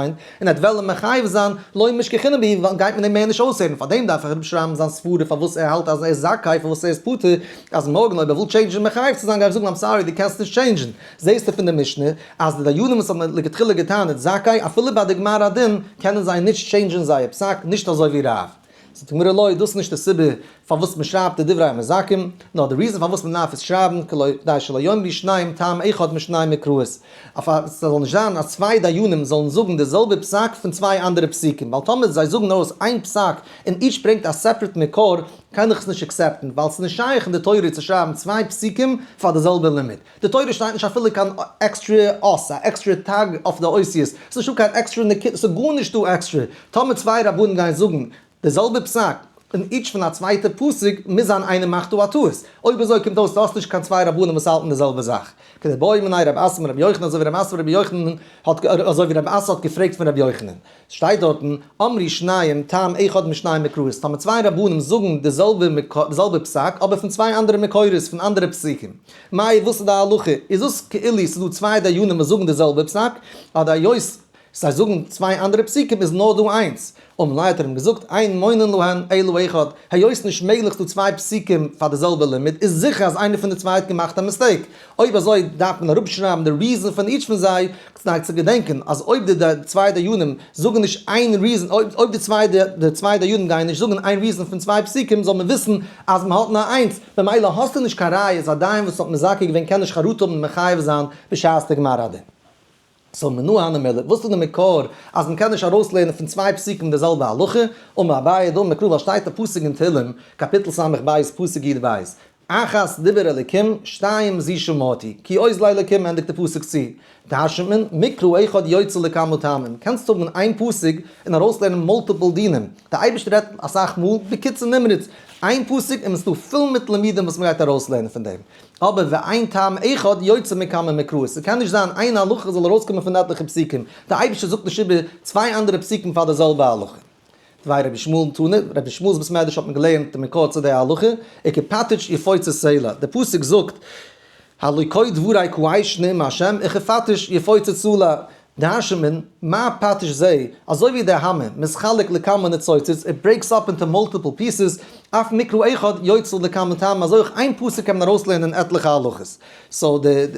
און ער וועט וועלן מחייב זיין, לא משכחינן בהו, גייט מען אים מער נישט אויסהערן, פארדעם דארף איך אראפשרייבן זיין סברה פארוואס ער האלט אז ער איז זכאי פארוואס ער איז פטור, אז מארגן אויב ער וויל change ן מחייב צו זיין גיי איך זאגן I'm sorry דו קענסט נישט change ן. זעהסטו פון די משנה אז די דיינים וואס האבן לכתחילה געטענה'ט זכאי אפילו ביי די גמר הדין קענען זיי נישט change ן זייער פסק נישט אזוי ווי רב. זאגט די גמרא לא דאס איז נישט די סיבה פארוואס מען שרייבט די דברי המזכים נאר די reason פארוואס מען דארף עס שרייבן כדי שלא יאמרו שניהם טעם אחד משני מקראות אויף אז ס'זאל נישט זיין אז צוויי דיינים זאלן זאגן די זעלבע פסק פון צוויי אנדערע פסוקים ווייל טאמער זיי זאגן ארויס איין פסק און each ברענגט א separate מקור קען איך עס נישט accept ן ווייל ס'איז נישט שייך אין די תורה צו שרייבן צוויי פסוקים פאר די זעלבע לימוד. די תורה שטייט נישט אפילו קיין עקסטרע אות, א עקסטרע תג אויף די אותיות, ס'איז נישטא קיין עקסטרע נקודה, ס'איז גארנישט דא עקסטרע. טאמער צוויי רבנים גייען זאגן די זעלבע פסק און each פון א צווייטע פסוק מוז זיין איינער מאכט דא א טעות. אויב אזוי קומט אויס דו האסט נישט קיין צוויי רבנים וואס האלטן די זעלבע זאך. כדבעי מיניה רב אסי מרבי יוחנן אזוי ווי רב אסי מרבי יוחנן האט אזוי ווי רב אסי האט געפרעגט פון רבי יוחנן. שטייט דארטן, אמרו שניים טעם אחד משני מקראות, טאמער צוויי רבנים זאגן די זעלבע די זעלבע פסק אבער פון צוויי אנדערע מקורות פון אנדערע פסוקים. מאי וואס איז די הלכה? איז דאס כאילו ס'איז דא צוויי דיינים וואס זאגן די זעלבע פסק, אדער היות זיי זאגן צוויי אנדערע פסוקים איז נאר דא איינס? אמר ליה האט ער אים געזאגט, אין מונין להן אלא אחד, היות נישט מעגליך ס'דא צוויי פסוקים פאר די זעלבע לימוד, איז זיכער אז איינער פון די צוויי האט געמאכט א mistake. אויב אזוי דארף מען אראפשרייבן די reason פון each פון זיי, כדי צו געדענקען אז אויב די צוויי דיינים זאגן נישט איין reason, אויב די צוויי דיינים גייען נישט זאגן איין reason פון צוויי פסוקים זאל מען וויסן אז מען האט נאר איינס, ממילא האסטו נישט קיין ראיה אז א דיין וואס האט מזכה געווען קען נישט חרטה האבן און מחייב זיין בשעת די גמר הדין. so מנא הני מילי, וואס איז די מקור אז מען קען נישט ארויסלערנען פון צוויי פסוקים די זעלבע הלכה? אמר אביי דאמר קרא ווייל שטייט א פסוק אין תהלים קאפיטל ס"ב פסוק י"ב, אחת דיבר אלקים שתיים זו שמעתי, כי עוז לאלקים ענדיגט די פסוק צו, דרש'נט מען, מקרא אחד יוצא לכמה טעמים, קענסט האבן איין פסוק און ארויסלערנען multiple דינים, די אייבערשטער רעדט אסאך מאל בקיצור נמרץ, איין פסוק און עס איז דא פול מיט לימודים וואס מען גייט ארויסלערנען פון דעם. אבער ואין טעם אחד יוצא מכמה מקראות, ס'קען נישט זיין איין הלכה זאל ארויסקומען פון עטליכע פסוקים, די אייבערשטער זאגט נישט איבער צוויי אנדערע פסוקים פאר די זעלבע הלכה. דבי רבי ישמעאל תנא, רבי ישמעאל'ס בית מדרש האט מען געלערנט די מקור צו די הלכה, וכפטיש יפוצץ סלע, די פסוק זאגט הלא כה דברי כאש נאם ה' וכפטיש יפוצץ סלע, דרש'נט מען, מה פטיש זה, אזוי ווי דער האמער, מתחלק לכמה ניצוצות, it breaks up into multiple pieces, אף מקרא אחד יוצא לכמה טעמים, אזוי אויך איין פסוק קען מען ארויסלערנען עטליכע הלכות. so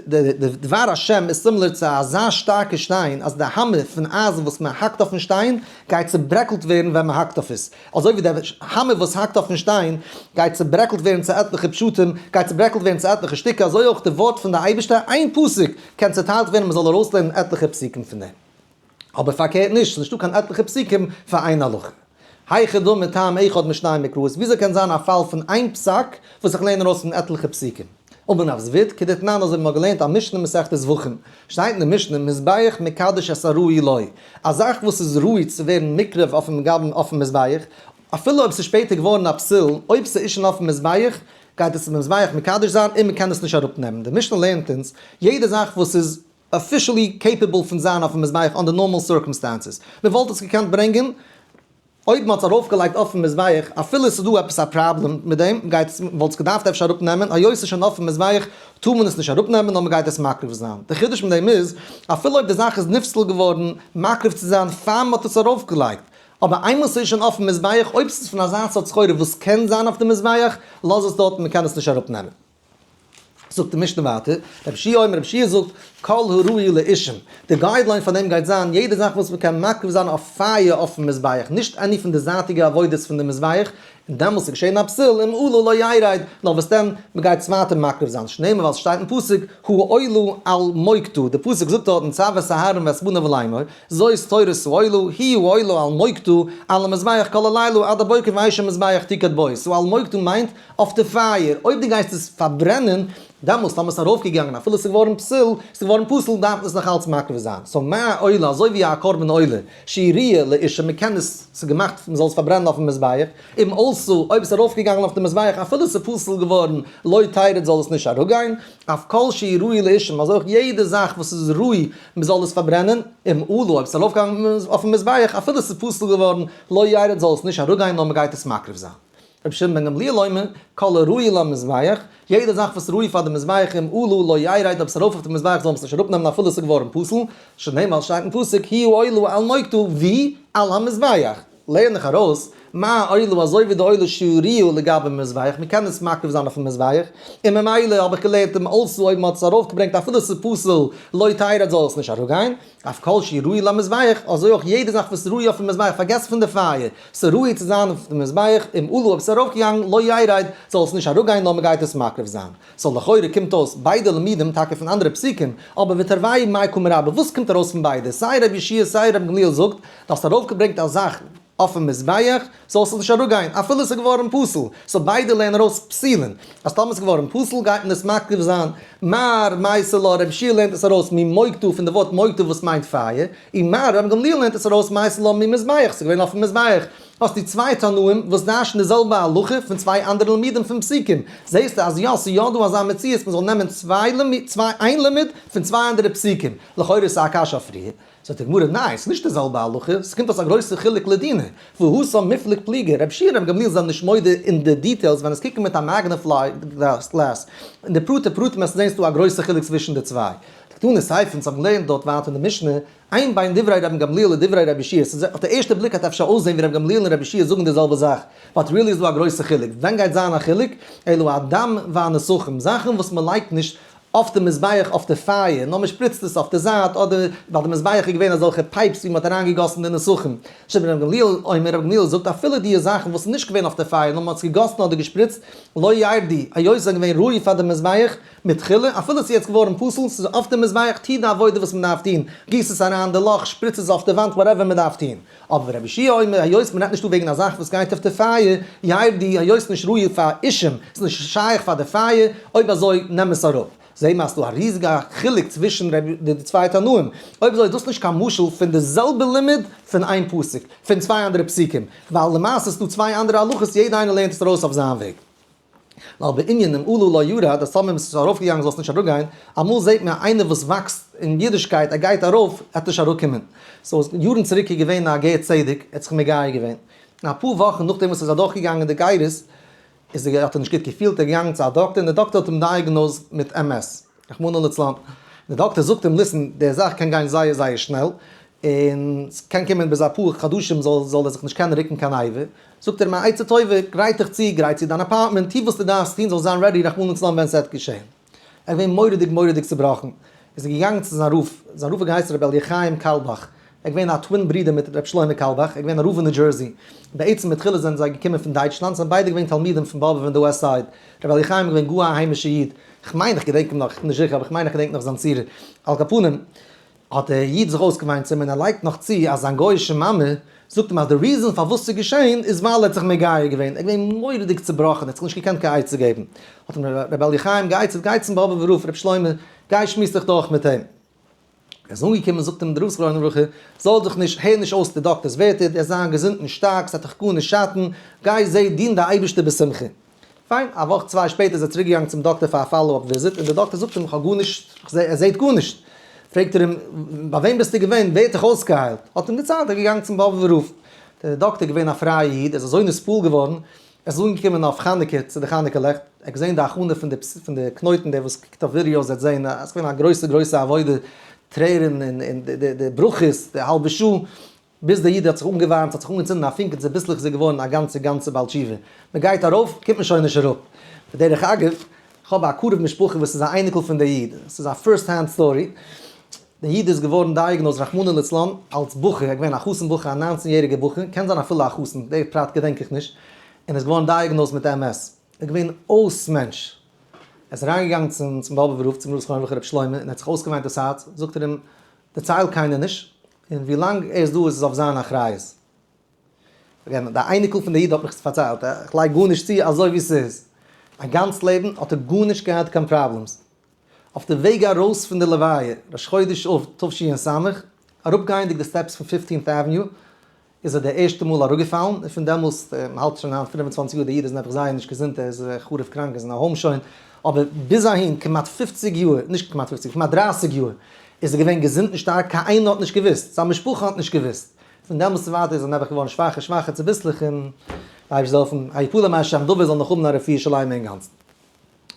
די דבר השם איז similar צו אזא שטארקע שטיין אז די האמער פון אייזן וואס מען האקט אויפן שטיין גייט צוברעקלט ווערן ווען מען האקט אויף עס, אזוי ווי דער האמער וואס האקט אויפן שטיין גייט צוברעקלט ווערן צו עטליכע פשטים, גייט צוברעקלט ווערן צו עטליכע שטיקער, אזוי אויך די ווארט פון די אייבערשטער, איין פסוק קען צוטיילט ווערן מען זאל ארויסלערנען עטליכע פסוקים פון דעם. אבער פארקערט נישט, ס'איז נישטא קיין עטליכע פסוקים פאר איין הלכה. היכי דמי טעם אחד משני מקראות, וויאזוי קען זיין א פאל פון איין פסק וואס איך לערן ארויס פון עטליכע פסוקים? אמר רב זביד, כדתנן אזוי ווי מ'האט געלערנט א משנה מסכת זבחים, שטייט אין די משנה מזבח מקדש את הראוי לו, א זאך וואס איז ראוי צו ווערן מוקרב אויפן גבן אויפן מזבח, אפילו אויב ס'איז שפעטער געווארן א פסול, אויב ס'איז שוין אויפן מזבח, גייט עס מזבח מקדש זיין און מ'קען עס נישט אראפנעמען. די משנה לערנט אונז, יעדע זאך וואס איז officially capable פון זיין אויפן מזבח under normal circumstances, מ'וואלט עס געקענט ברענגען אויב מ'האט עס ארויפגעלייגט אויפן מזבח, אפילו עס איז דא עפעס א פראבלעם מיט דעם, גייט עס, מ'וואלט עס געדארפט אפשר אראפנעמען, היות עס איז שוין אויפן מזבח, טאר מען עס נישט אראפנעמען, נאר מ'גייט עס מקריב זיין. די חידוש מיט דעם איז, אפילו אויב די זאך איז נפסל געווארן מקריב צו זיין פאר מ'האט עס ארויפגעלייגט, אבער איינמאל ס'איז שוין אויפן מזבח, אויב ס'איז פון אזא סארט סחורה וואס קען זיין אויף די מזבח, לאז עס דארט און מ'קען עס נישט אראפנעמען. זאגט די משנה ווייטער, רבי יהושע אומר, רבי יהושע זאגט, כל הראוי לאישים, די guideline פאר דעם גייט זיין, יעדע זאך וואס מ'קען מקריב זיין אויף פייער אויפן מזבח, נישט any פון די זייטיגע עבודות פון די מזבח, און דעמאלס איז געשען א פסול, אם עלה לא ירד, נאר וואס דען, מ'גייט עס ווייטער מקריב זיין, שנאמר ווייל ס'שטייט אין פסוק, העולה על מוקדה, די פסוק זאגט דארטן צו את אהרן ואת בניו לאמור, זאת תורת העולה, היא העולה על מוקדה, על המזבח כל הלילה עד הבוקר ואש המזבח תוקד בו, so על מוקדה מיינט אויף די פייער, אויב דו גייסט עס פארברענען, דעמאלס טאמער ס'איז ארויפגעגאנגען אפילו ס'איז געווארן פסול, ס'איז געווארן פסול דארף מען עס נאך אלץ מקריב זיין, so מה עולה אזוי ווי א קרבן עולה שהיא ראויה לאישים מ'קען עס, ס'איז געמאכט מ'זאל עס פארברענען אויפן מזבח, אם עלתה אויב ס'איז ארויפגעגאנגען אויף די מזבח אפילו ס'איז פסול געווארן לא תרד זאל עס נישט אראפגיין, אף כל שהיא ראויה לאישים אזוי אויך יעדע זאך וואס איז ראוי מ'זאל עס פארברענען, אם עלה אויב ס'איז ארויפגעגאנגען אויפן מזבח אפילו ס'איז פסול געווארן לא ירד זאל עס נישט אראפגיין נאר מ'גייט עס מקריב זיין. רבי שמעון בן גמליאל אומר, כל הראוי למזבח, יעדע זאך וואס איז ראוי פאר די מזבח אם עלה לא ירד, אויב עס איז ארויף אויף די מזבח זאל מען עס נישט אראפנעמען אפילו עס איז געווארן פסול, שנאמר שטייט אין פסוק היא העולה על מוקדה ווי על המזבח, לערן איך ארויס, מה עולה אזוי ווי די עולה שהיא ראויה לגבי מזבח, מען קען עס מקריב זיין אויפן מזבח, און ממילא האב איך געלערנט אם עלתה אויב מען האט עס ארויפגעברענגט אפילו עס איז פסול לא תרד זאל עס נישט אראפגיין, אף כל שהיא ראויה למזבח, אזוי אויך יעדע זאך וואס איז ראוי אויפן מזבח, פארגעס פון די פייער, ס'איז ראוי צו זיין אויף די מזבח, אם עלה אויב ס'איז ארויפגעגאנגען לא ירד, זאל עס נישט אראפגיין נאר מ'גייט עס מקריב זיין. so לכאורה קומט אויס ביידע לימודים טאקע פון אנדערע פסוקים, אבער ותרוייהו מאי קא מרבי, וואס קומט ארויס פון ביידע? סיי רבי יהושע סיי רבי גמליאל זאגט, דו האסט ארויפגעברענגט א זאך אויפן מזבח, זאל עס נישט אראפגיין, אפילו עס איז געווארן פסול, so ביידע לערנען ארויס פסולין, אז טאמער עס איז געווארן פסול גייט מען עס מקריב זיין, מר מייתי לה, רבי יהושע לערנט עס ארויס ממוקדה פון די ווארט מוקדה וואס מיינט פייער, און מר רבי גמליאל לערנט עס ארויס מייתי לה ממזבח, ס'איז געווען אויפן מזבח. האסטו צוויי תנאים וואס דרש'ן די זעלבע הלכה פון צוויי אנדערע לימודים פון פסוקים, זעסטו אז יא, ס'איז יא דא אזא מציאות מ'זאל נעמען צוויי צוויי איין לימוד פון צוויי אנדערע פסוקים, לכאורה איז ס'א קשיא אויף פריער. זאגט די גמרא, ניין, ס'איז נישט די זעלבע הלכה, ס'קומט אויס א גרויסע חילוק לדינא, והתם מיפלג פליגי, רבי יהושע און רבי גמליאל זענען נישט מודה אין די details, ווען עס קוקן מיט א magnify glass אין די פרטי פרטים וועסטו זען ס'דא א גרויסע חילוק צווישן די צוויי. דקתני סיפא, אונז האבן געלערנט דארט ווייטער אין די משנה, אין בין דברי רבן גמליאל לדברי רבי יהושע, ס'איז אויף די ערשטע בליק וועט אפשר אויסזען ווי רבי גמליאל און רבי יהושע זאגן די זעלבע זאך, but really איז דא א גרויסע חילוק, ווען גייט זיין א חילוק? אלא הדם והנסכים, זאכן וואס מ'לייגט נישט אויף די מזבח אויף די פייער, נאר מען שפריצט עס אויף די זייט, אדער ווייל די מזבח איז געווען אזעלכע pipes ווי מען האט אריינגעגאסן די נסכים. שרבי גמליאל אומר, רבי גמליאל זאגט אפילו די זאכן וואס איז נישט געווען אויף די פייער נאר מען האט עס געגאסן אדער געשפריצט, לא ירדו, היות זיי זענען געווען ראוי פאר די מזבח מתחילה, אפילו עס איז יעצט געווארן פסול, ס'איז אויף די מזבח, טו די עבודה וואס מען דארף טון, גיס עס אריין די לאך, שפריץ עס אויף די וואנט, whatever מען דארף טון. אבער רבי יהושע אומר, היות מען רעדט נישט דא וועגן א זאך וואס גייט אויף די פייער, ירדו, היות נישט ראוי פאר אישים, ס'איז נישט שייך פאר די פייער, אויב אזוי נעם עס אראפ. זעהן מיר אז ס'דא א ריזיגע חילוק צווישן די צוויי תנאים. אויב אזוי איז דאס נישט קיין משל פון די זעלבע לימוד פון איין פסוק, פון צוויי אנדערע פסוקים, ווייל למעשה איז דא צוויי אנדערע הלכות, יעדע איינער לערנט עס ארויס אויף זיין וועג. ווייל בענין אם עלה לא ירד, אז טאמער עס איז ארויפגעגאנגען זאל עס נישט אראפגיין, אמאל זעט מען איינער וואס וואקסט אין אידישקייט ער גייט ארויף ער וועט נישט אראפקומען. so יארן צוריק איז געווען א גר צדק, ער האט זיך מגייר געווען, און אפאר וואכן נאכדעם וואס ער איז אדורכגעגאנגען די גירות, איז ער האט ער נישט גוט געפילט, ער איז געגאנגען צו א דאקטער און דער דאקטער האט אים diagnosed מיט MS, רחמנא לצלן. דער דאקטער זאגט אים listen, די זאך קען גיין זייער זייער שנעל, און ס'קען קומען ביז אפאר חדשים זאל זאל ער זיך נישט קענען רוקן קיין אבר. זאגט ער אים א עצה טובה, גרייט דיך צו, גרייט צו דיין apartment, טו וואס דו דארפסט טון, זאלסט זיין ready רחמנא לצלן ווען ס'וועט געשען. ער איז געווען מורא'דיג מורא'דיג צובראכן, איז ער געגאנגען צו זיין רב, זיין רב האט געהייסן רבי אלי' חיים קאלבאך, ער איז געווען א twin ברודער מיט רבי שלמה קאלבאך, ער איז געווען א רב אין ניו דזשערסי, בעצם מתחילה זענען זיי געקומען פון דייטשלאנד, זענען ביידע געווען תלמידים פון באבוב אין די west side, רבי אלי' חיים איז געווען גאר א היימישע איד, כ'מיין איך געדענק אים נאך, כ'בין נישט זיכער אבער כ'מיין איך געדענק נאך זיין צורה, על כל פנים האט דער איד זיך אויסגעוויינט צו אים און ער לייגט נאך צו אז זיין גוי'אישע מאמע זאגט אים אז די reason פארוואס ס'איז געשען איז ווייל ער האט זיך מגייר געווען, ער איז געווען מורא'דיג צובראכן, ער האט זיך נישט געקענט קיין עצה געבן, האט אים רבי אלי' חיים גע'עצה'ט גיי צום באבובער רב רבי שלמה, גיי שמועס דיך דורך מיט אים. ער איז אנגעקומען זאגט אים דער רב זכרונו לברכה, זארג דיך נישט, הער נישט אויס די דאקטער'ס ווערטער, דו וועסט זיין געזונט און שטארק, ס'וועט דיך גארנישט שאטן, גיי זע, דין די אייבערשטער בשמחה. פיין, א וואך צוויי שפעטער איז ער צוריק געגאנגען צום דאקטער פאר א follow-up visit, און דער דאקטער זאגט אים, איך האב גארנישט, איך זע, ער זעט גארנישט. פרעגט ער אים, ביי וועם ביסטו געווען, ווער האט דיך אויסגעהיילט? האט אים דערציילט, ער איז געגאנגען צום באבובער רב. דער דאקטער איז געווען א פרייער איד, ער איז אזוי נתפעל געווארן, ער איז אנגעקומען אויף חנוכה צו די חנוכה לעכט, ער האט געזען די הכנה פון די פון די קנויטן, דער וואס קוקט אויף ווידיאוס וועט זען אז עס איז געווען א גרויסע גרויסע עבודה, טרערן און און די די ברכות, די האלבע שעה, ביז דער איד האט זיך אנגעווארעמט, ס'האט זיך אנגעצינדן א פונק און צוביסלעך איז ער געווארן א גאנצע גאנצע בעל תשובה. מען גייט ארויף, קומט מען שוין נישט אראפ. בדרך אגב, איך האב א קרוב משפחה וואס איז א אייניקל פון דער איד, ס'איז א first hand story, דער איד איז געווארן diagnosed רחמנא לצלן אלס בחור, ער איז געווען א חתן בחור, א ניינצן יעריגער בחור, קען זיין אפילו א חתן, די פרט געדענק איך נישט, און איז געווארן diagnosed מיט MS, ער איז געווען אויס מענטש, ער איז אריינגעגאנגען צום צום באבובער רב, צום רב זכרונו לברכה רבי שלמה, און ער האט זיך אויסגעוויינט דאס הארץ, זאגט ער אים, דערצייל קיינער נישט, און ווי לאנג ער איז דא איז עס אויף זיין אחריות. again, די אייניקל פון די איד האט מיך עס פארציילט, איך לייג גארנישט צו, אזוי ווי ס'איז. א גאנץ לעבן האט ער גארנישט געהאט קיין problems. אויף די וועג ארויס פון די לוויה, ראש חודש אב תש"ס, אראפגייענדיג די steps פון Fifteenth Avenue, איז ער די ערשטע מאל אראפגעפאלן, און פון דעמאלסט, מען האלט שוין היינט 25 יאר, דער איד איז נעבעך זייער נישט געזונט, ער איז חרוב קראנק, ער איז אין א home שוין, אבער ביז אהין, כמעט 50 יאר, נישט כמעט 50, כמעט 30 יאר, איז ער געווען געזונט און שטארק, קיין איינער האט נישט געוואוסט, זיין משפחה האט נישט געוואוסט. פון דעמאלסט און ווייטער איז ער נעבעך געווארן שוואכער שוואכער צוביסלעך, און די אייבערשטער זאל העלפן, היפלא מהשם דבר זאל נאך האבן א רפואה שלימה אינגאנצן.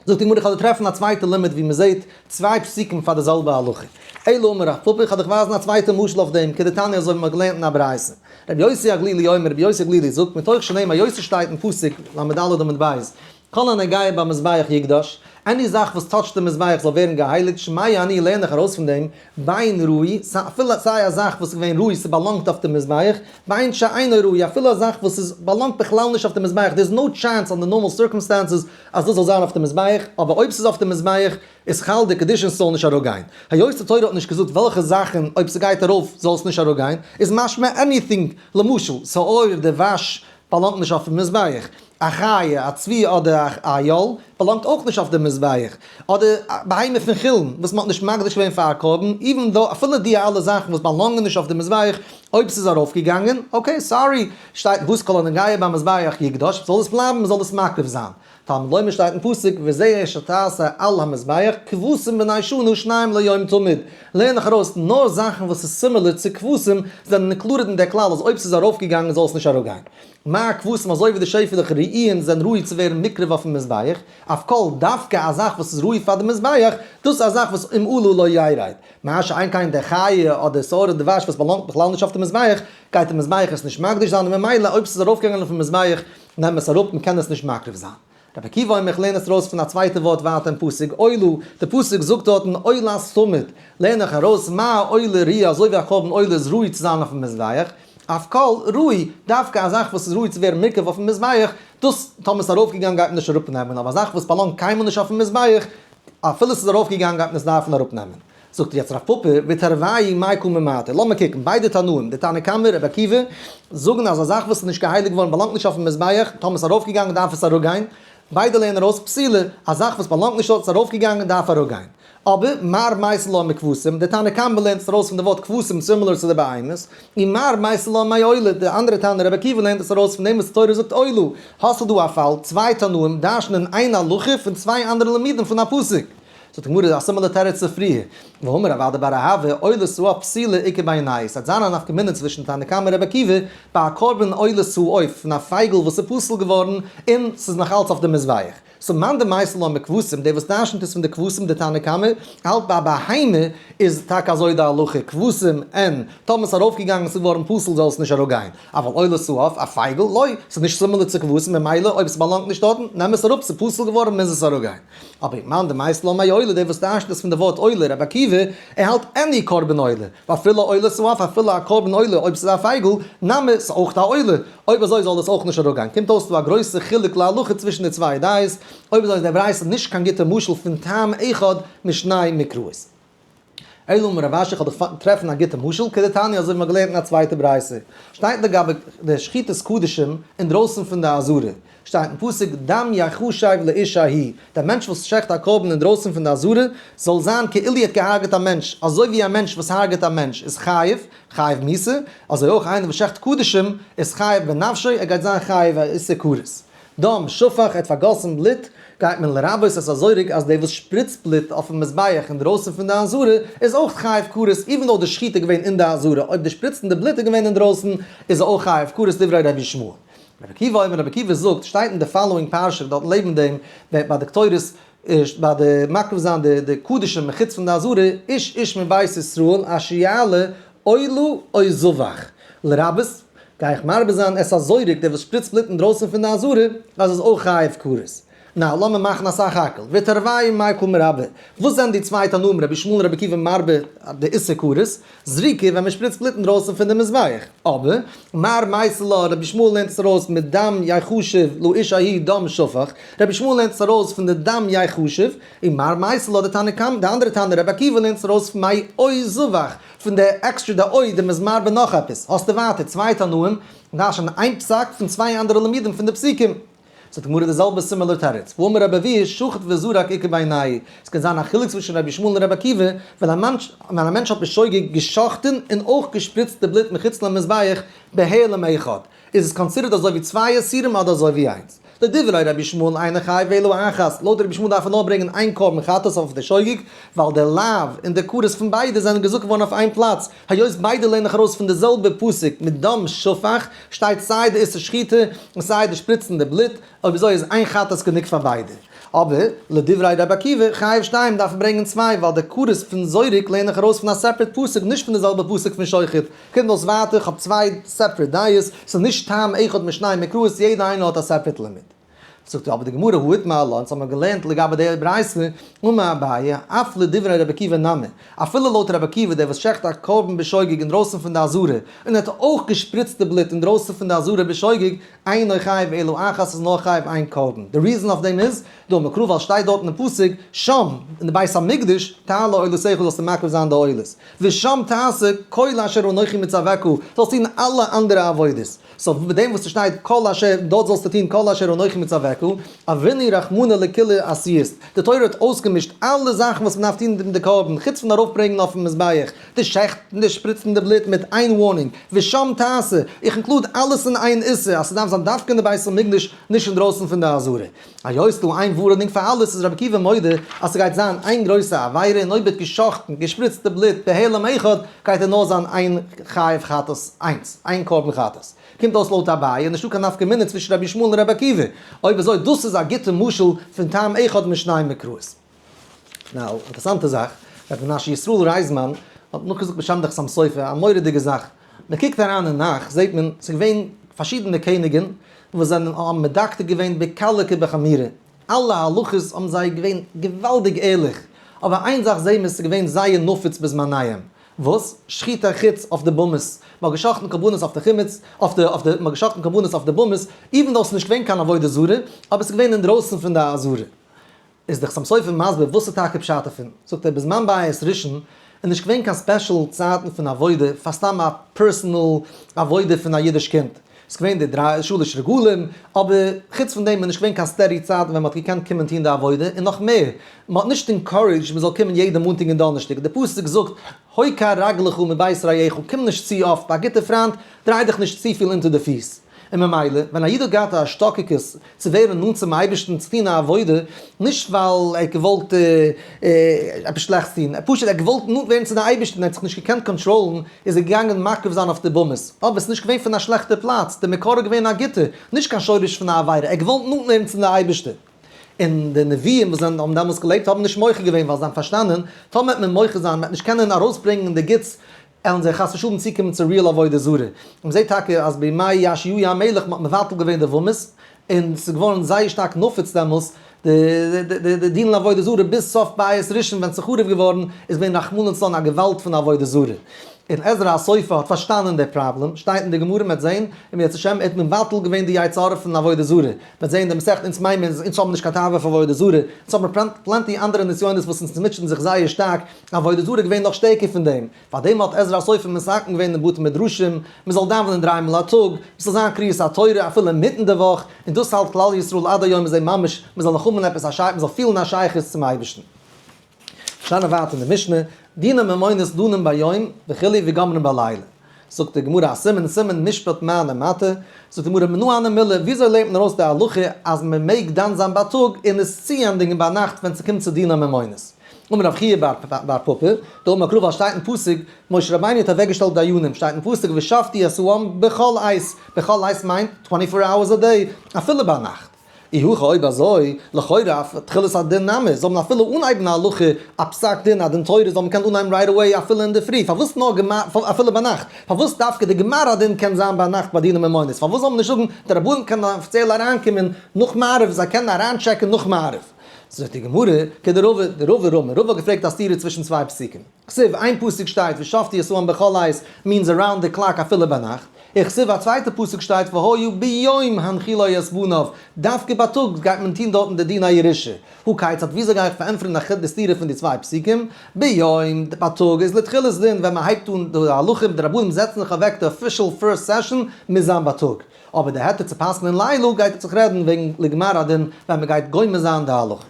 זאגט די גמרא איך וועל דיר טרעפן א צווייטע לימוד ווי מען זעט צוויי פסוקים פאר די זעלבע הלכה. אלא אמר רב פפא איך וועל דיך ווייזן א צווייטע משל אויף דעם, כדתניא אזוי ווי מען האט געלערנט אין א ברייתא. רבי יוסי הגלילי אומר רבי יוסי הגלילי זאגט מתוך שנאמר היות ס'שטייט אין פסוק ל"ד עמוד ב' כל הנוגע במזבח יקדש, any זאך וואס touch ט די מזבח זאל ווערן געהייליגט, שומע אני לערן איך ארויס פון דעם, בין ראוי, אפילו סיי א זאך וואס איז געווען ראוי ס'באלאנגט אויף די מזבח, בין שאינו ראוי, אפילו א זאך וואס איז באלאנגט בכלל נישט אויף די מזבח, there is no chance under normal circumstances אז דאס זאל זיין אויף די מזבח, אבער אויב ס'איז אויף די מזבח איז חל די קדושה און ס'זאל נישט אראפגיין. היות די תורה האט נישט געזאגט וועלכע זאכן אויב ס'גייט ארויף זאל עס נישט אראפגיין, איז משמע anything, למשל, שאור דבש באלאנגט נישט אויפן מזבח, א חיה, א צבי אדער א איל, באלאנגט אויך נישט אויף די מזבח, אדער א בהמה פון חולין וואס מ'האט נישט מקדיש געווען פאר א קרבן, even though אפילו די אלע זאכן וואס באלאנגען נישט אויף די מזבח, אויב ס'איז ארויפגעגאנגען, okay sorry, שטייט וואס כל הנוגע במזבח יקדש, זאל עס בלייבן, מ'זאל עס מקריב זיין. תלמוד לומר שטייט אין פסוק וזה אשר תעשה על המזבח כבשים בני שנה שניים ליום תמיד, לערן איך ארויס נאר זאכן וואס איז similar צו כבשים זענען included אין דער כלל אז אויב ס'איז ארויפגעגאנגען זאל עס נישט אראפגיין. מה כבשים אזוי ווי די שעפעלעך ראויין זענען ראוי צו ווערן מוקרב אויפן מזבח, אף כל דווקא א זאך וואס איז ראוי פאר די מזבח, דאס איז א זאך וואס אם עלה לא ירד. מה שאין כן די חיה אדער שעורה דבש וואס באלאנגט בכלל נישט אויף די מזבח, גייט די מזבח עס נישט מקדיש זיין און ממילא אויב ס'איז ארויפגעגאנגען אויפן מזבח נעם עס אראפ מען קען עס נישט מקריב זיין. רבי עקיבא אומר איך לערן עס ארויס פון א צווייטע ווארט ווייטער אין פסוק עולה, די פסוק זאגט דארטן עולת תמיד, לערן איך ארויס מה עולה ראויה אזוי ווי א קרבן עולה איז ראוי צו זיין אויפן מזבח, אף כל ראוי, דווקא א זאך וואס איז ראוי צו ווערן מוקרב אויפן מזבח, דאס טאמער ס'איז ארויפגעגאנגען גייט מען נישט אראפנעמען, אבער א זאך וואס באלאנגט קיינמאל נישט אויפן מזבח, אפילו ס'איז ארויפגעגאנגען גייט מען עס דארפן אראפנעמען. זאגט יעצט רב פפא, ותרוייהו מאי קא ממעטי, לאמיר קוקן, ביידע תנאים, די תנא קמא, רבי עקיבא, זאגן אז א זאך וואס איז נישט געהייליגט געווארן באלאנגט נישט אויפן מזבח, טאמער ס'איז ארויפגעגאנגען דארף עס אראפגיין, ביידע לערנען ארויס פסולה, א זאך וואס באלאנגט נישט דארט איז ארויפגעגאנגען דארף אראפגיין. אבער מר מייתי לה מכבשים, די תנא קמא לערנט עס ארויס פון די ווארט כבשים similar צו די בהמות, און מר מייתי לה מעולה, די אנדערע תנא רבי עקיבא לערנט עס ארויס פון דעם וואס די תורה זאגט עולה. האסטו דא א פאל, צוויי תנאים דרש'נען איין הלכה פון צוויי אנדערע לימודים פון א פסוק. זאגט די גמרא א similar תירוץ צו פריער, והאמר רב אדא בר אהבה, עולת העוף פסולה איכא בינייהו, ס'וועט זיין א נפקא מינה צווישן תנא קמא און רבי עקיבא, ביי א קרבן עולת העוף פון א פייגל וואס איז פסול געווארן און ס'איז נאך אלץ אויף די מזבח. so מאן דמייתי לה מכבשים, דער וואס דרשנ'ט עס פון די כבשים די תנא קמא, האלט ביי א בהמה איז טאקע אזוי די הלכה, כבשים אין, טאמער ס'איז ארויפגעגאנגען ס'איז געווארן פסול זאל עס נישט אראפגיין, אבל עולת העוף, א פייגל, לא, ס'איז נישט similar צו כבשים ממילא אויב ס'באלאנגט נישט דארטן, נעם עס אראפ, ס'איז פסול געווארן מוז עס אראפגיין. אבער מאן דמייתי לה מעולה, דער וואס דרשנ'ט עס פון די ווארט עולה, רבי עקיבא, ער האלט any קרבן עולה, ואפילו עולת העוף, אפילו א קרבן עולה אויב ס'איז א פייגל, נמי, ס'איז אויך א עולה, אויב אזוי זאל דאס אויך נישט אראפגיין. קומט אויס דא א גרויסע חילוק להלכה צווישן די צוויי דעות, אויב אזוי איז דער ברייתא נישט קיין גוטע משל פון טעם אחד משני מקראות. אלא אמר רב אשי כ'וועל דיך טרעפן א גוטע משל, כדתניא אזוי ווי מ'האט געלערנט אין א צווייטע ברייתא, שטייט לגבי די שחיטת קדשים אינדרויסן פון די עזרה, שטייט אין פסוק דם יחשב לאיש ההוא, דער מענטש וואס שעכט א קרבן אינדרויסן פון די עזרה, זאל זיין כאילו ער האט געהארגעט א מענטש, אזוי ווי א מענטש וואס הרגעט א מענטש איז חייב, חייב מיתה, אזוי אויך איינער וואס שעכט קדשים איז חייב בנפשו, ער גייט זיין חייב א איסור כרת. דם שפך, ער האט פארגאסן בלוט, גייט מען לרבות את הזורק אז דער וואס שפריצט בלוט אויפן מזבח אינדרויסן פון די עזרה איז אויך חייב כרת, even though די שחיטה איז געווען אין די עזרה, אויב די שפריצן די בלוט איז געווען אינדרויסן איז ער אויך חייב כרת דברי רבי ישמעאל. רבי עקיבא אומר, רבי עקיבא זאגט, שטייט אין די following פרשה דארט לעבן דעם, ביי די קטורת, ביי די מקריב זיין די די קדשים מחוץ פון די עזרה, איש איש מבית ישראל אשר יעלה עולה או זבח, לרבות, גיי איך מרבה זיין את הזורק דער וואס שפריצט בלוט אינדרויסן פון די עזרה, אז איז אויך חייב כרת. נא, לאמיר מאכן א סך הכל. ותרוייהו מאי קא מרבי. וואס זענען די צוויי תנאים רבי ישמעאל און רבי עקיבא מרבה די איסור כרת? זריקה ווען מען שפריצט בלוט אינדרויסן פון די מזבח. אבער, מר מייתי לה, רבי ישמעאל לערנט עס ארויס מדם יחשב לאיש ההוא דם שפך, רבי ישמעאל לערנט עס ארויס פון די דם יחשב, און מר מייתי לה די תנא קמא, די אנדערע תנא רבי עקיבא לערנט עס ארויס פון מאו זבח, פון די עקסטרע די או די מ'איז מרבה נאך עפעס. האסטו ווייטער צוויי תנאים, דרש'נען איין פסק פון צוויי אנדערע לימודים פון די פסוקים. זאגט די גמרא די זעלבע similar תירוץ, והאמר רבי אבהו שחט וזרק איכא בינייהו, עס קען זיין א חילוק צווישן רבי ישמעאל און רבי עקיבא, ווען א מענטש ווען א מענטש האט בשוגג גע'שחט'ן און אויך געשפריצט די בלוט מחוץ למזבח בהעלם אחד, איז עס considered אזוי ווי צוויי איסורים אדער אזוי ווי איינס? לדברי רבי ישמעאל אינו חייב אלא אחת, לויט רבי ישמעאל דארף ער נאר ברענגען איין קרבן חטאת אויף די שוגג, ווייל די לאו און די כרת פון ביידע זענען געזאגט געווארן אויף איין פלאץ, היות ביידע לערן איך ארויס פון די זעלבע פסוק מיט דם שפך, שטייט סיי די איסור שחיטה און סיי די שפריצן די בלוט, אויב אזוי איז איין חטאת גענוג פאר ביידע. אבער, לדברי רבי עקיבא, חייב שתיים דארף מען ברענגען צוויי, ווייל די כרת פון זורק לערן איך ארויס פון א separate פסוק נישט פון די זעלבע פסוק פון שוחט. קומט אויס ווייטער, איך האב צוויי separate דעות, ס'איז נישט טעם אחד משני מקראות, יעדע איינער האט א separate לימוד. זאגט אבער די גמרא הא איתמר עלה, אונז האבן געלערנט לגבי די ברייתא, אמר אביי, אף לדברי רבי עקיבא נמי, אפילו לויט רבי עקיבא דער וואס שעכט א קרבן בשוגג אינדרויסן פון די עזרה, און ער האט אויך געשפריצט די בלוט אינדרויסן פון די עזרה בשוגג, אינו חייב אלא אחת איז נאר חייב איין קרבן. די reason אויף דעם איז, דאמר קרא ווייל שטייט דארט אין פסוק, שם, אין די בית המקדש, תעלה עולותיך זאלסטו מקריב זיין די עולות, ושם תעשה כל אשר אנכי מצווך, זאלסט טון אלע אנדערע עבודות. so מיט דעם וואס ס'שטייט כל אשר, דארט זאלסטו טון כל אשר אנכי מצווך. אעכו, עברינהו רחמנא לכולהו עשיות, די תורה האט אויסגעמישט אלע זאכן וואס מ'דארף טון מיט די קרבן, חוץ פון ארויפברענגען אויפן מזבח, די שעכטן, די שפריצן די בלוט מיט איין warning, ושם תעשה, איך include אלעס אין איין איסור, אז ס'דארף זיין דווקא אין די בית המקדש, נישט אינדרויסן פון די עזרה. היות ס'דא איין warning פאר אלעס איז רבי עקיבא מודה אז ס'גייט זיין איין גרויסע עבירה און אויב ווערט געשאכטן, געשפריצט די בלוט בהעלם אחד, גייט ער נאר זיין איין חייב חטאת איינס, איין קרבן חטאת. קומט אויס לויט אביי איז נישטא קיין נפקא מינה צווישן רבי ישמעאל און רבי עקיבא. אויב אזוי דאס איז א גוטע משל פון טעם אחד משני מקראות. now, אינטערעסאנטע זאך, רבי מנשה ישראל רייזמאן האט נאכגעזאגט בשם די חתם סופר א מורא'דיגע זאך, מען קוקט אריין אין נך זעט מען ס'איז געווען פארשידענע קעניגען וואס זענען האבן מדקדק געווען בקלה כבחמורה, אלע הלכות האבן זיי געווען געוואלדיג ערליך, אבער איין זאך זעהן מיר ס'איז געווען זייער נפוץ בזמניהם, וואס? שחוטי חוץ אויף די במות, מ'האט געשחט'ן קרבנות אויף די חימוץ, אויף די אויף די מ'האט געשחט'ן קרבנות אויף די במות, even though ס'איז נישט געווען קיין עבודה זרה, אבער ס'איז געווען אינדרויסן פון די עזרה. איז דער חתם סופר מסביר וואס איז טאקע פשט דערפון, זאגט ער בזמן בית ראשון איז נישט געווען קיין special צייטן פון עבודה פאר סתם א personal עבודה פון א אידיש קינד, ס'איז געווען די דריי שלש רגלים, אבער חוץ פון דעם איז נישט געווען קיין steady צייטן ווען מ'האט געקענט קומען טון די עבודה, און נאך מער, מ'האט נישט encouraged מ'זאל קומען יעדע מאנטאג און דאנערשטאג, די פסוק זאגט הוקע רגלך מבית רעיך, קום נישט צו אפט, א גוטער פריינט, דריי דיך נישט צופיל אונטער די פיס. און ממילא, ווען א איד האט געהאט א השתוקקות צו ווערן נאנט צום אייבערשטן צו טון א עבודה, נישט ווייל ער האט געוואלט עפעס שלעכטס טון, פשוט ער האט געוואלט נאנט ווערן צו די אייבערשטן, ער האט זיך נישט געקענט קאנטראלן, איז ער געגאנגען מקריב זיין אויף די במות. אבער עס איז נישט געווען פון א שלעכטע פלאץ, די מקור איז געווען א גוטע, נישט קיין שורש פון א עבירה, ער האט געוואלט נאנט ווערן צום די אייבערשטער. און די נביאים וואס זענען האבן דעמאלס געלעבט האבן נישט מוחה געווען ווייל זיי האבן פארשטאנען, טאמער וועט מען מוחה זיין, מען וועט נישט קענען ארויסברענגען די גוטס עלן זיי חס ושלום צוקומען צו real עבודה זרה. און מ'זעט טאקע אז בימי יאשיהו המלך מ'האט מבטל געווען די במות, און ס'איז געווארן זייער שטארק נפוץ דעמאלס די דינען עבודה זרה ביז סוף בית ראשון ווען ס'איז חרוב געווארן איז געווען רחמנא לצלן א געוואלד פון עבודה זרה. און עזרא הסופר האט פארשטאנען די פראבלעם, שטייט אין די גמרא מ'וועט זען, אם ירצה השם ער האט מבטל געווען די יצר הרע פון עבודה זרה, מ'וועט זען די מסכת אונז מיינען מיר אונז האבן נישט קיין תאווה פאר עבודה זרה, אונז האבן plenty אנדערע נסיונות וואס אונז מוטשען זיך זייער שטארק, עבודה זרה איז געווען נאך שטערקער פון דעם, פאר דעם האט עזרא הסופר מתקן געווען אין בתי מדרשים, מען זאל דאווענען דריי מאל א טאג, עס זאל זיין קריאת התורה אפילו אינמיטן די וואך, און דאס האלט כלל ישראל עד היום איז ממש, מען זאל נאך האבן עפעס א שייכות, מען זאל פילן א שייכות צום אייבערשטן. שטייט ווייטער אין די משנה, דיני ממונות דנים ביום וכו' וגומרין בלילה. זאגט די גמרא א סימן סימן משפט מעלה מטה, זאגט די גמרא מנא הני מילי, וויאזוי לערנט מען ארויס די הלכה אז מען מעג דן זיין בייטאג און עס צוענדיגן ביינאכט ווען ס'קומט צו דיני ממונות? אמר רב חייא בר פפא, דאמר קרא ווייל שטייט אין פסוק, משה רבינו האט אוועקגעשטעלט דיינים, שטייט אין פסוק ושפטו את העם בכל עת, בכל עת מיינט twenty four hours a day, אפילו ביינאכט. אי הכי אויב אזוי, לכאורה אף תחילת הדין נמי, זאל מען אפילו אנהייבן א הלכה, א פסק דין, א דין תורה, זאל מען קענען אנהייבן right away אפילו אינדערפרי, פארוואס נאר גמר, אפילו ביינאכט? פארוואס דווקא די גמר הדין קען זיין ביינאכט ביי דיני ממונות? פארוואס זאל מען נישט זאגן די רבנים קענען אפיציעל אריינקומען נאך מעריב, זיי קענען אריינטשעקן נאך מעריב? זאגט די גמרא, כדרבא, דרבא רמי, רבא האט געפרעגט א סתירה צווישן צוויי פסוקים. כתיב, איין פסוק שטייט ושפטו את העם בכל עת means around the clock אפילו ביינאכט, וכתיב א צווייטע פסוק שטייט והיה ביום הנחילו את בניו, דווקא בייטאג גייט מען טון דארטן די דין הירושה. הא כיצד וויאזוי גיי איך פארענטפערן א די סתירה פון די צוויי פסוקים? ביום, בייטאג איז לתחילת דין ווען מען הייבט אן די הלכה, די רבנים זעצן זיך אוועק די official first session מוז זיין בייטאג. אבער די היתר צו פסק'נען לילה גייט זיך רעדן וועגן לגמר הדין ווען מען גייט גומר זיין די הלכה.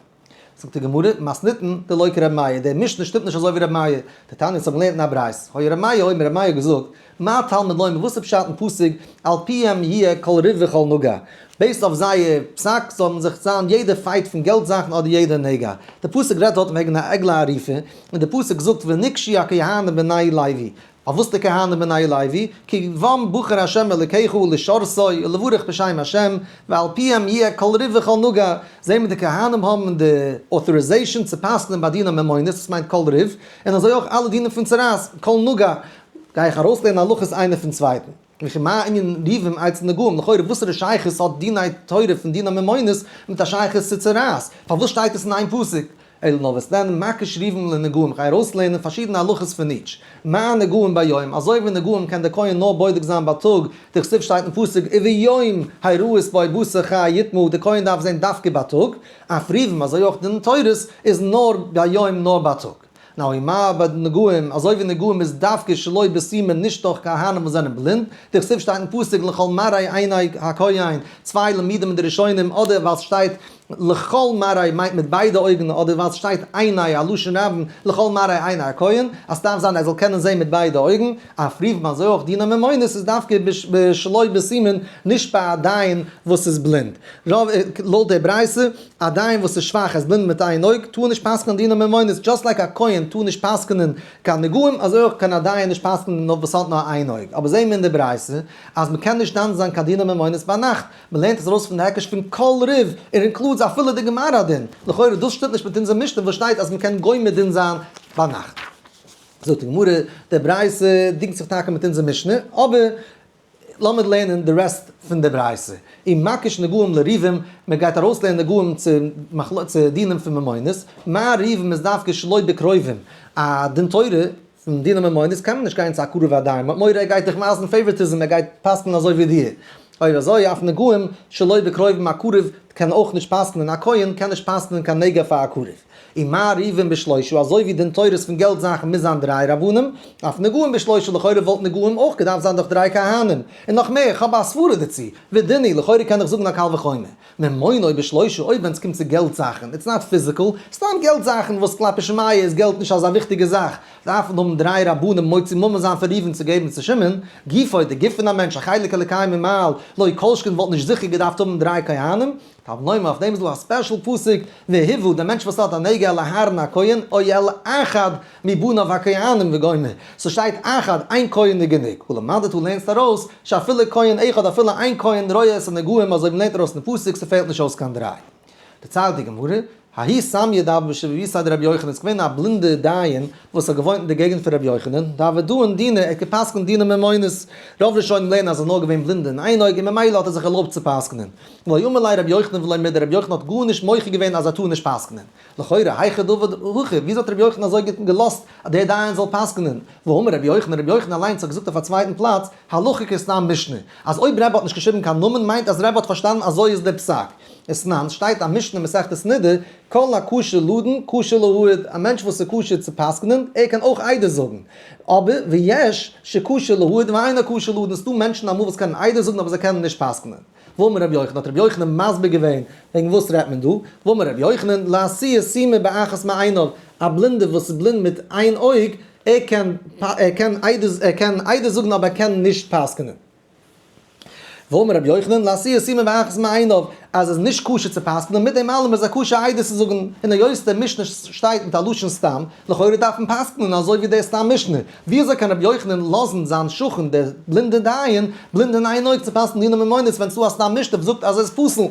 זאגט די גמרא, מתניתין דלא כר' מאיר, דער משנה שטימט נישט אזוי ווי ר' מאיר, דתניא האבן געלערנט אין א ברייתא, היה ר' מאיר אומר, ר' מאיר האט געזאגט, מה תלמוד לומר, וואס איז פשט אין פסוק, על פיהם יהיה כל ריב וכל נגע, based אויף זייער פסק זאלן זיך זיין יעדע fight פון געלט זאכן אדער יעדע נגע, די פסוק רעדט דארט וועגן א עגלה ערופה, און די פסוק זאגט ונגשו הכהנים בני לוי, פארוואס די כהנים בני לוי? כי בם בחר ה' אלוקיך לשרתו ולברך בשם ה', ועל פיהם יהיה כל ריב וכל נגע, זעהן מיר די כהנים האבן די authorization צו פסק'נען ביי דיני ממונות, דאס מיינט כל ריב, און אזוי אויך אלע דינים פון צרעת, כל נגע, גיי איך ארויסלערנען הלכות איינער פון צווייטן. וכי מה ענין ריבים אצל נגעים, לכאורה וואסערע שייכות האט דיני תורה פון דיני ממונות מיט א שייכות צו צרעת? פארוואס שטייט עס אין איין פסוק? אלא נאר וואס דען, מקיש ריבים לנגעים, כ'גיי ארויסלערנען פארשידענע הלכות פון each. מה נגעים ביום, אזוי ווי נגעים קען דער כהן נאר בודק זיין בייטאג, דכתיב שטייט אין פסוק וביום הראות בו בשר חי יטמא, דער כהן דארף זען דווקא בייטאג, אף ריבים אזוי אויך דין תורות איז נאר ביום נאר בייטאג. נאר ומה ביי נגעים, אזוי ווי נגעים איז דווקא שלא בסומין נישט דורך כהנים וואס זענען בלינד, דכתיב שטייט אין פסוק לכל מראה עיני הכהן, צוויי לימודים אין די ראשונים, אדער ווייל ס'שטייט לכל מראה מיינט מיט ביידע אויגן, אדער ווייל ס'שטייט עיני א לשון רבים לכל מראה עיני הכהן, אז ס'דארף זיין ער זאל קענען זען מיט ביידע אויגן, אף ריבים אזוי אויך דיני ממונות איז דווקא בשלא בסומין נישט ביי א דיין וואס איז בלינד. לויט די ברייתא, א דיין וואס איז שוואך איז בלינד מיט איין אויג, טאר נישט פסק'נען דיני ממונות, just like א כהן טאר נישט פסק'נען קיין נגעים, אזוי אויך קען א דיין נישט פסק'נען נאר וואס האט נאר איין אויג. אבער זעהן מיר אין די ברייתא אז מ'קען נישט דן זיין קיין דיני ממונות ביינאכט, מ'לערנט עס ארויס פון די היקש פון כל ריב, און includes אפילו די גמר הדין. לכאורה דאס שטימט נישט מיט אונזער משנה וואס שטייט אז מ'קען גומר דין זיין ביינאכט. זאגט די גמרא, די ברייתא דינגט זיך טאקע מיט אונזער משנה, אבער לאמיר לערנען די rest פון די ברייתא. ומקיש נגעים לריבים, מען גייט ארויסלערנען נגעים צו דינים פון ממונות, מה ריבים איז דווקא שלא בקרובים, א דין תורה פון דיני ממונות קען מען נישט גיין צו א קרוב הדיין, מען האט מורא ער גייט דיך ווייזן favoritism, ער גייט פסק'נען אזוי ווי דיר. אויב אזוי אף נגעים שלא בקרובים א קרוב קען אויך נישט פסק'נען, א כהן קען נישט פסק'נען קיין נגע פאר א קרוב. ומה ריבים בשלושה, אזוי ווי דין תורות פון געלט זאכן מוז זיין דריי רבנים, אף נגעים בשלושה, לכאורה וואלט נגעים אויך געדארפט זיין דורך דריי כהנים, און נאך מער, איך האב א סברה דערצו, ודין הוא, לכאורה קען איך זאגן א קל וחומר, ממונו בשלושה, אויב ווען ס'קומט צו געלט זאכן, it's not physical, סתם געלט זאכן וואס כלפי שמיא איז געלט נישט אזא וויכטיגע זאך, דארף מען האבן דריי רבנים מוציא ממון זיין פון ראובן צו געבן צו שמעון, גופו, די גוף פון א מענטש, א חלק אלוקי ממעל, לא כל שכן וואלט נישט זיכער געדארפט האבן דריי כהנים, תלמוד לומר, אויף דעם איז דא א special פסוק, והובא, דער מענטש וואס האט א נגע אל אהרן הכהן, או אל אחד מבניו הכהנים וגומר. ס'שטייט אחד, איין כהן איז גענוג. ולמדת דו לערנסט ארויס, שאפילו כהן אחד, אפילו איין כהן רואה את הנגעים, אזוי מ'לערנט ארויס אין פסוק, ס'פעלט נישט אויס קיין דריי. דערציילט די גמרא, ההוא סמיא דהוה בשיבבותיה דרבי יוחנן איז געווען א בלינדע דיין וואס האט געוואוינט אין די געגנט פון רבי יוחנן, דהוה דאין דינא, ער האט גע'פסק'נט דיני ממונות, רוב ראשונים לערנען אז ער איז נאר געווען בלינד אין איין אויג און ממילא האט ער זיך ערלויבט צו פסק'נען. ולא אמר ליה רבי יוחנן ולא מידי, רבי יוחנן האט גארנישט מוחה געווען אז ער טאר נישט פסק'נען. לכאורה, היכי דעבד הכי, וויאזוי האט רבי יוחנן אזוי געלאזט אז דער דיין זאל פסק'נען? והאמר רבי יוחנן, רבי יוחנן אליינס האט געזאגט אויף א צווייטן פלאץ, הלכה כסתם משנה, אז אויב רבי האט נישט געשריבן קיין נאמען מיינט אז רבי האט פארשטאנען אזוי איז דער פסק. ותנן, שטייט א משנה מסכת נדה, כל הכשר לדון כשר להעיד, א מענטש וואס איז כשר צו פסק'נען, ער קען אויך עדות זאגן. אבער ויש שכשר להעיד ואינו כשר לדון, ס'דא מענטשן אמאל וואס קענען עדות זאגן אבער זיי קענען נישט פסק'נען. ואמר רבי יוחנן, האט רבי יוחנן מסביר געווען וועגן וואס רעדט מען דא, ואמר רבי יוחנן, לאתויי סומא באחת מעיניו, א בלינדער וואס איז בלינד מיט איין אויג, ער קען ער קען עדות ער קען עדות זאגן אבער ער קען נישט פסק'נען. ואמר רבי יוחנן, לאתויי סומא באחת מעיניו, אז עס איז נישט כשר צו פסק'נען, מיט דעם אלעם איז א כשר עדות צו זאגן, און היות דער משנה שטייט מיט א לשון סתם, לכאורה דארף מען פסק'נען אזוי ווי דער סתם משנה, ווי אזוי קען רבי יוחנן לאזן זיין שכן דער בלינדער דיין, בלינד אין איין אויג צו פסק'נען דיני ממונות ווען ס'דא א סתם משנה וואס זאגט אז עס איז פסול?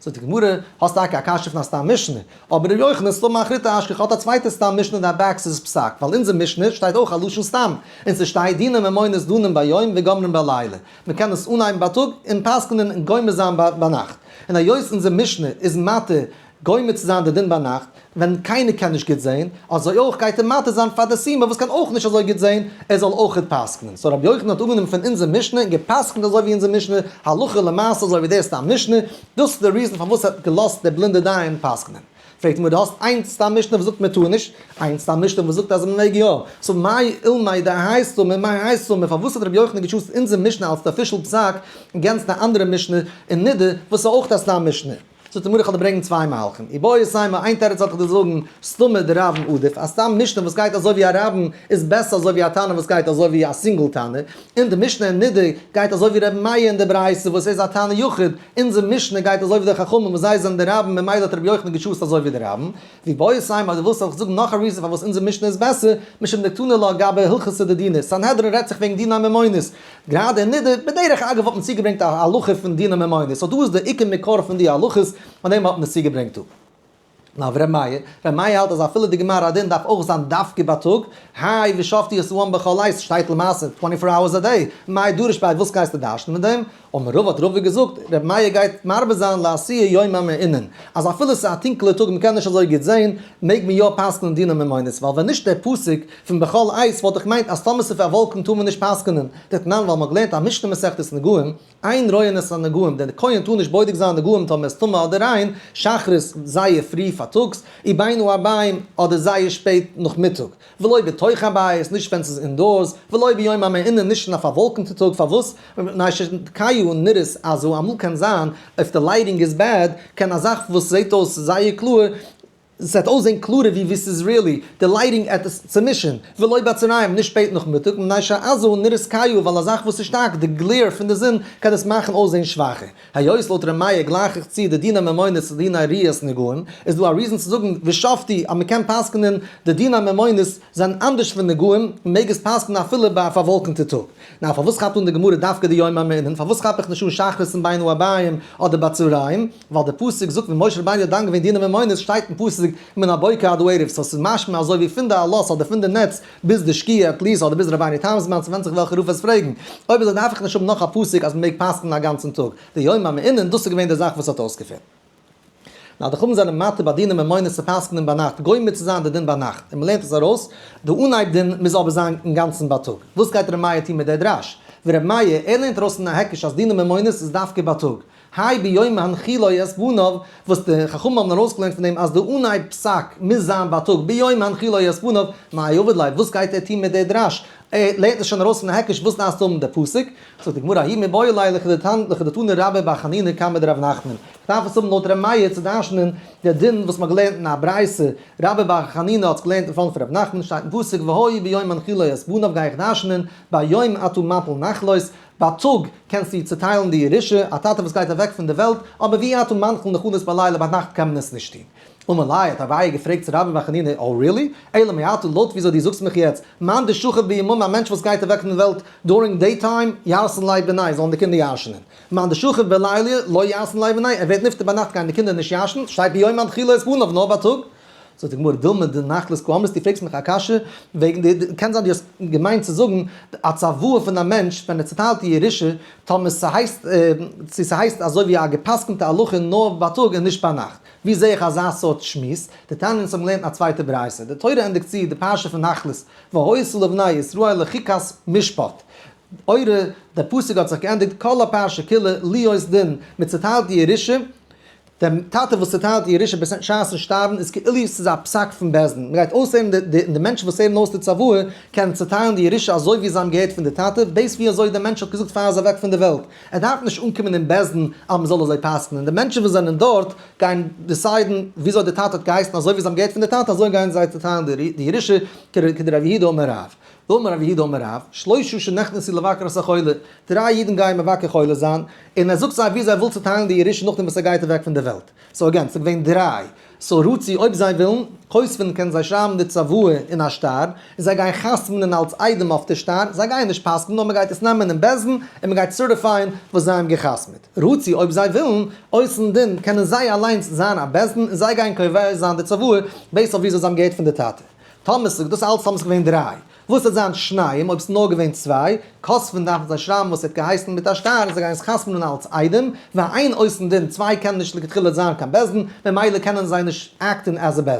זאגט די גמרא, האסט טאקע א קשיא פון א סתם משנה, אבער ר' יוחנן סתמא אחריתא אשכח האט א צווייטע סתם משנה that backs his פסק, ווייל אונזער משנה שטייט אויך א לשון סתם, און ס'שטייט דיני ממונות דנים ביום וגומרים בלילה, מ'קען עס אנהייבן בייטאג און פסק'נען און גומר זיין ביינאכט, און היות אונזער משנה איז מתיר גומר צו זיין די דין ביינאכט ווען קיינער קען נישט גוט זעהן, אזוי אויך גייט ער מתיר זיין פאר די סומא וואס קען אויך נישט אזוי גוט זעהן, ער זאל אויכעט פסק'נען. so רבי יוחנן האט אנגענומען פון אונזער משנה און גע'פסק'נט אזוי ווי אונזער משנה, הלכה למעשה אזוי ווי דער סתם משנה, דאס איז די reason פארוואס ער האט געלאזט דער בלינדער דיין פסק'נען. פרעגט אים, דו האסט איין סתם משנה וואס זאגט מען טאר נישט, איין סתם משנה וואס זאגט אז מען מעג יא, so מאי אולמיה דהאי סתמא מאי האי סתמא, פארוואס האט רבי יוחנן גע choose ט אונזער משנה אלס די official פסק against די אנדערע משנה אין נידה וואס איז אויך א סתם משנה? זאגט די גמרא איך וועל דיר ברענגען צוויי מהלכים, איבעית אימא, איין תירוץ וועל איך דיר זאגן, סתמא דרבים עדיף, א סתם משנה וואס גייט אזוי ווי א רבים איז בעסער אזוי ווי א תנא וואס גייט אזוי ווי א single תנא, און די משנה אין נידה גייט אזוי ווי רבי מאיר אין די ברייתא וואס איז א תנא יחיד, אונזער משנה גייט אזוי ווי די חכמים וואס זיי זענען די רבים ממילא האט רבי יוחנן גע choose ט אזוי ווי די רבים, ואיבעית אימא אז דו ווילסט זאל איך זאגן נאך א reason פארוואס אונזער משנה איז בעסער, משום דקתני לה גבי הלכתא דדינא, סנהדרין רעדט זיך וועגן דיני ממונות, גראדע אין נידה, בדרך אגב האט מען צוגעברענגט א הלכה פון דיני ממונות, so דא איז די עיקר מקור פון די הלכות, פאר דעם האט מען עס צוגעברענגט דא. נאר ר' מאיר, ר' מאיר האלט אז אפילו די גמר הדין דארף אויך זיין דווקא בייטאג, האי ושפטו את העם בכל עת שטייט למעשה twenty four hours a day, מאי דריש ביה וואס גייסטו דרש'נען מיט דעם? אמר רבא האט רבא געזאגט, ר' מאיר גייט מרבה זיין לאתויי יומא מעונן, אז אפילו ס'איז א טונקעלע טאג מ'קען נישט אזוי גוט זעהן, מעג מען יא פסק'נען דיני ממונות, ווייל ווען נישט דער פסוק פון בכל עת וואלט איך געמיינט אז טאמער ס'איז פארוואלקנט טאר מען נישט פסק'נען, דתנן ווייל מ'האט געלערנט א משנה מסכת נגעים, אין רואין את הנגעים, דער כהן טאר נישט בודק זיין נגעים טאמער איז טמא אדער ריין, שחרית זייער פרי פאר. פארטאגס, ובין הערבים, אדער זייער שפעט נאכמיטאג. ולא בתוך הבית, נישט ווען ס'איז indoors, ולא ביום המעונן, נישט אין א פארוואלקענטע טאג, פארוואס? מפני שכהה נראית עזה, אמאל קען זיין אויב די lighting איז bad, קען א זאך וואס זעט אויס זייער קלאר, ס'וועט אויסזען קלארער ווי ווי ס'איז really, די lighting עט עס צומישן, ולא בצהריים, נישט שפעט נאכמיטאג, מפני שעזה נראית כהה, ווייל א זאך וואס איז שטארק, די glare פון די זון, קען עס מאכן אויסזען שוואכער. היות לויט ר' מאיר גלייך איך צו די דיני ממונות צו דיני ראיית נגעים, איז דא א reason צו זאגן ושפטו אז מ'קען פסק'נען די דיני ממונות זענען אנדערש פון נגעים, מ'מעג עס פסק'נען אפילו ביי א פארוואלקענטע טאג. נאר פארוואס כאפט אן די גמרא דווקא די יום המעונן? פארוואס כאפ איך נישט אן שחרית און בין הערבים אדער בצהריים? ווייל די פסוק זאגט ווען משה רבינו האט דן געווען דיני ממונות שטייט אין פסוק מן הבוקר עד הערב, so ס'איז משמע אזוי ווי פון די עלות אדער פון די נץ ביז די שקיעה at least אדער ביז רבינו תם זמן, ס'ווענדט זיך וועלכע רב עס פרעגן. אויב אזוי דארף איך נישט האבן נאך א פסוק אז מ'מעג פסק'נען א גאנצן טאג. די יום המעונן, דאס איז געווען די זאך וואס האט אויסגעפעלט. נאר די חכמים זענען מתיר ביי דיני ממונות צו פסק'נען ביינאכט, גומר צו זיין די דין ביינאכט, און מ'לערנט עס ארויס, די אנהייב דין מוז אבער זיין אינגאנצן בייטאג. וואס גייט ר' מאיר טון מיט דער דרש? ווי ר' מאיר, ער לערנט ארויס אין א היקש אז דיני ממונות איז דווקא בייטאג. האי ביום הנחילו את בניו, וואס די חכמים האבן ארויסגעלערנט פון דעם אז די אנהייב פסק מוז זיין בייטאג, ביום הנחילו את בניו, מאי עביד ליה, וואס גייט ער טון מיט דער דרש? ער לערנט עס שוין ארויס פון א היקש, וואס דארפסטו האבן דער פסוק? זאגט די גמרא, ההוא מיבעי ליה לכדתנא רבה בר חנינא קמיה דרב נחמן, כ'דארף עס האבן לויט ר' מאיר צו דרש'נען דער דין וואס מ'האט געלערנט אין א ברייתא, רבה בר חנינא האט עס געלערנט אין פראנט פון רב נחמן, שטייט אין פסוק והיה ביום הנחילו את בניו גיי איך דרש'נען ביום אתה מפיל נחלות, בייטאג קענסטו צוטיילן די ירושה, א טאטע וואס גייט אוועק פון די וועלט, אבער ואי אתה מנחיל נחלות בלילה ביינאכט קען מען עס נישט טון. אמר ליה האט אביי געפרעגט צו רבה בר חנינא, oh really? אלא מעתה לויט וויאזוי דו זאגסט מיך יעצט, מאן דשכיב ביממא א מענטש וואס גייט אוועק פון די וועלט during day time, ירתון ליה בניה זאלן די קינדער ירש'נען. מאן דשכיב בליליא לא ירתון ליה בניה, ער ווערט נפטר ביינאכט גייען די קינדער נישט ירש'ן, שטייט ביום הנחילו את בניו נאר בייטאג. זאגט די גמרא דילמא דנחלות קאמרת, דו פרעגסט מיך א קשיא וועגן די, קען זיין דו האסט געמיינט צו זאגן א צוואה פון א מענטש ווען ער צוטיילט די ירושה, טאמער ס'הייסט צו ס'הייסט אזוי ווי א גע'פסק'נטע הלכה נאר בייטאג און נישט ביינאכט. ווי זעה איך אזא סארט שמועס? דתניא אונז האבן געלערנט אין א צווייטע ברייתא, די תורה ענדיגט צו די פרשה פון נחלות, והיתה לבני ישראל לחוקת משפט. אורה, דער פסוק האט זיך געענדיגט כל הפרשה כולה להיות דין, מען צוטיילט די ירושה, דער טאטע וואס צוטיילט די ירושה בשעת'ן שטארבן איז כאילו ס'איז א פסק פון בית דין, מען גייט אויסהערן די די און די מענטשן וואס הערן אויס די צוואה קענען צוטיילן די ירושה אזוי ווי זיי האבן געהערט פון די טאטע, based ווי אזוי דער מענטש האט געזאגט פאר ער איז אוועק פון די וועלט. ער דארף נישט אנקומען אין בית דין אז מען זאל אזוי פסק'נען, די מענטשן וואס זענען דארט גייען decide ן וויאזוי די טאטע האט געהייסן, אזוי ווי זיי האבן געהערט פון די טאטע אזוי גייען זיי צוטיילן די ירושה, כדרב יהודה אמר רב. ואמר רב יהודה אמר רב, שלושה שנכנסו לבקר את החולה, דריי אידן גייען מבקר חולה זיין, און ער זאגט זיי ווי אזוי ער וויל צוטיילן די ירושה נאכדעם וואס ער גייט אוועק פון די וועלט. so again, ס'איז געווען דריי. so רצו, אויב זיי ווילן, כותבין קענען זיי שרייבן די צוואה אין א שטר, און זיי גייען חתמ'נען אלס עדים אויף די שטר, זיי גייען נישט פסק'נען נאר מ'גייט עס נעמען אין בית דין און מ'גייט certify ען וואס זיי האבן געחתמ'עט. רצו, אויב זיי ווילן, עושין דין, קענען זיי אליינס זיין א בית דין און זיי גייען קובע זיין די צוואה based אויף וויאזוי זיי האבן געהערט פון די טאטע. טאמער ס'איז דאס אלץ טאמער ס'איז געווען דריי. וואס וועט זיין שניים אויב ס'איז נאר געווען צוויי? כותבין דארפן זיי שרייבן וואס ער האט געהייסן מיט א שטר און זיי גייען עס חתמ'נען אלץ עדים, ואין עושין דין, צוויי קענען נישט לכתחילה זיין קיין בית דין, ממילא קענען זיי נישט act ן as א בית דין.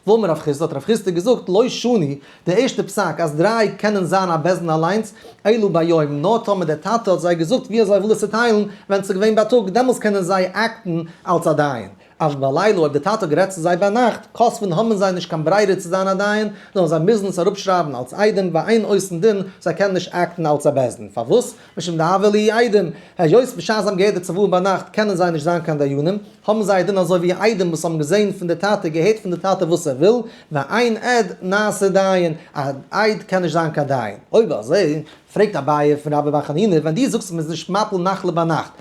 ואמר רב חסדא האט רב חסדא געזאגט לא שנו, די ערשטע פסק אז דריי קענען זיין א בית דין אליינס, אלא ביום, נאר טאמער דער טאטע האט זיי געזאגט ווי אזוי ער וויל עס צוטיילן ווען ס'איז געווען בייטאג דעמאלס קענען זיי act ן אלץ א דיין. אבל בלילה אויב די טאטע האט גערעדט צו זיי ביינאכט, כותבין האבן זיי נישט קיין ברירה צו זיין א דיין, נאר זיי מוזן עס אראפשרייבן אלס עדים ואין עושין דין, זיי קענען נישט act ן אלס א בית דין. פארוואס? משום דהוו להו עדים, היות בשעת זיי האבן געהערט די צוואה ביינאכט קענען זיי נישט זיין קיין דיינים, האבן זיי א דין אזוי ווי עדים וואס האבן געזען פון די טאטע, געהערט פון די טאטע וואס ער וויל, ואין עד נעשה דיין, א עד קען נישט זיין קיין דיין. אויב אזוי, פרעגט אביי פון רבה בר חנינא, ווען דו זאגסט מ'איז נישט מפיל נחלה ביינאכט,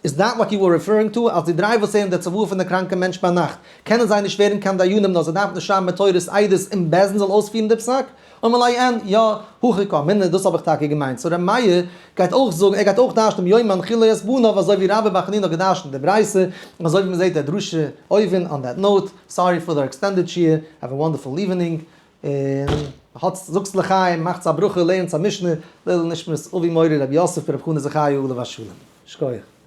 is that what you were referring to? אז די דריי וואס הערן די צוואה פון די קראנקע מענטש ביינאכט, קענען זיי נישט ווערן קיין דיינים נאר זיי דארפן נישט שרייבן בתורת עדות און בית דין זאל אויספירן די פסק? אמר ליה אין, יא, הכי קאמינא, דאס האב איך טאקע געמיינט. so ר' מאיר גייט אויך זאגן, ער גייט אויך דרש'נען ביום הנחילו את בניו אזוי ווי רבה בר חנינא האט געדרש'נט די ברייתא, און אזוי ווי מ'זעט די דרשה אויבן, on that note, sorry for the extended שיעור, have a wonderful evening, און האטס, זאגטס לחיים, מאכטס א ברכה, לערנטס א משנה, לעילוי נשמת אבי מורי רבי יוסף ברב חנא זכאי עליו השלום. שכוח.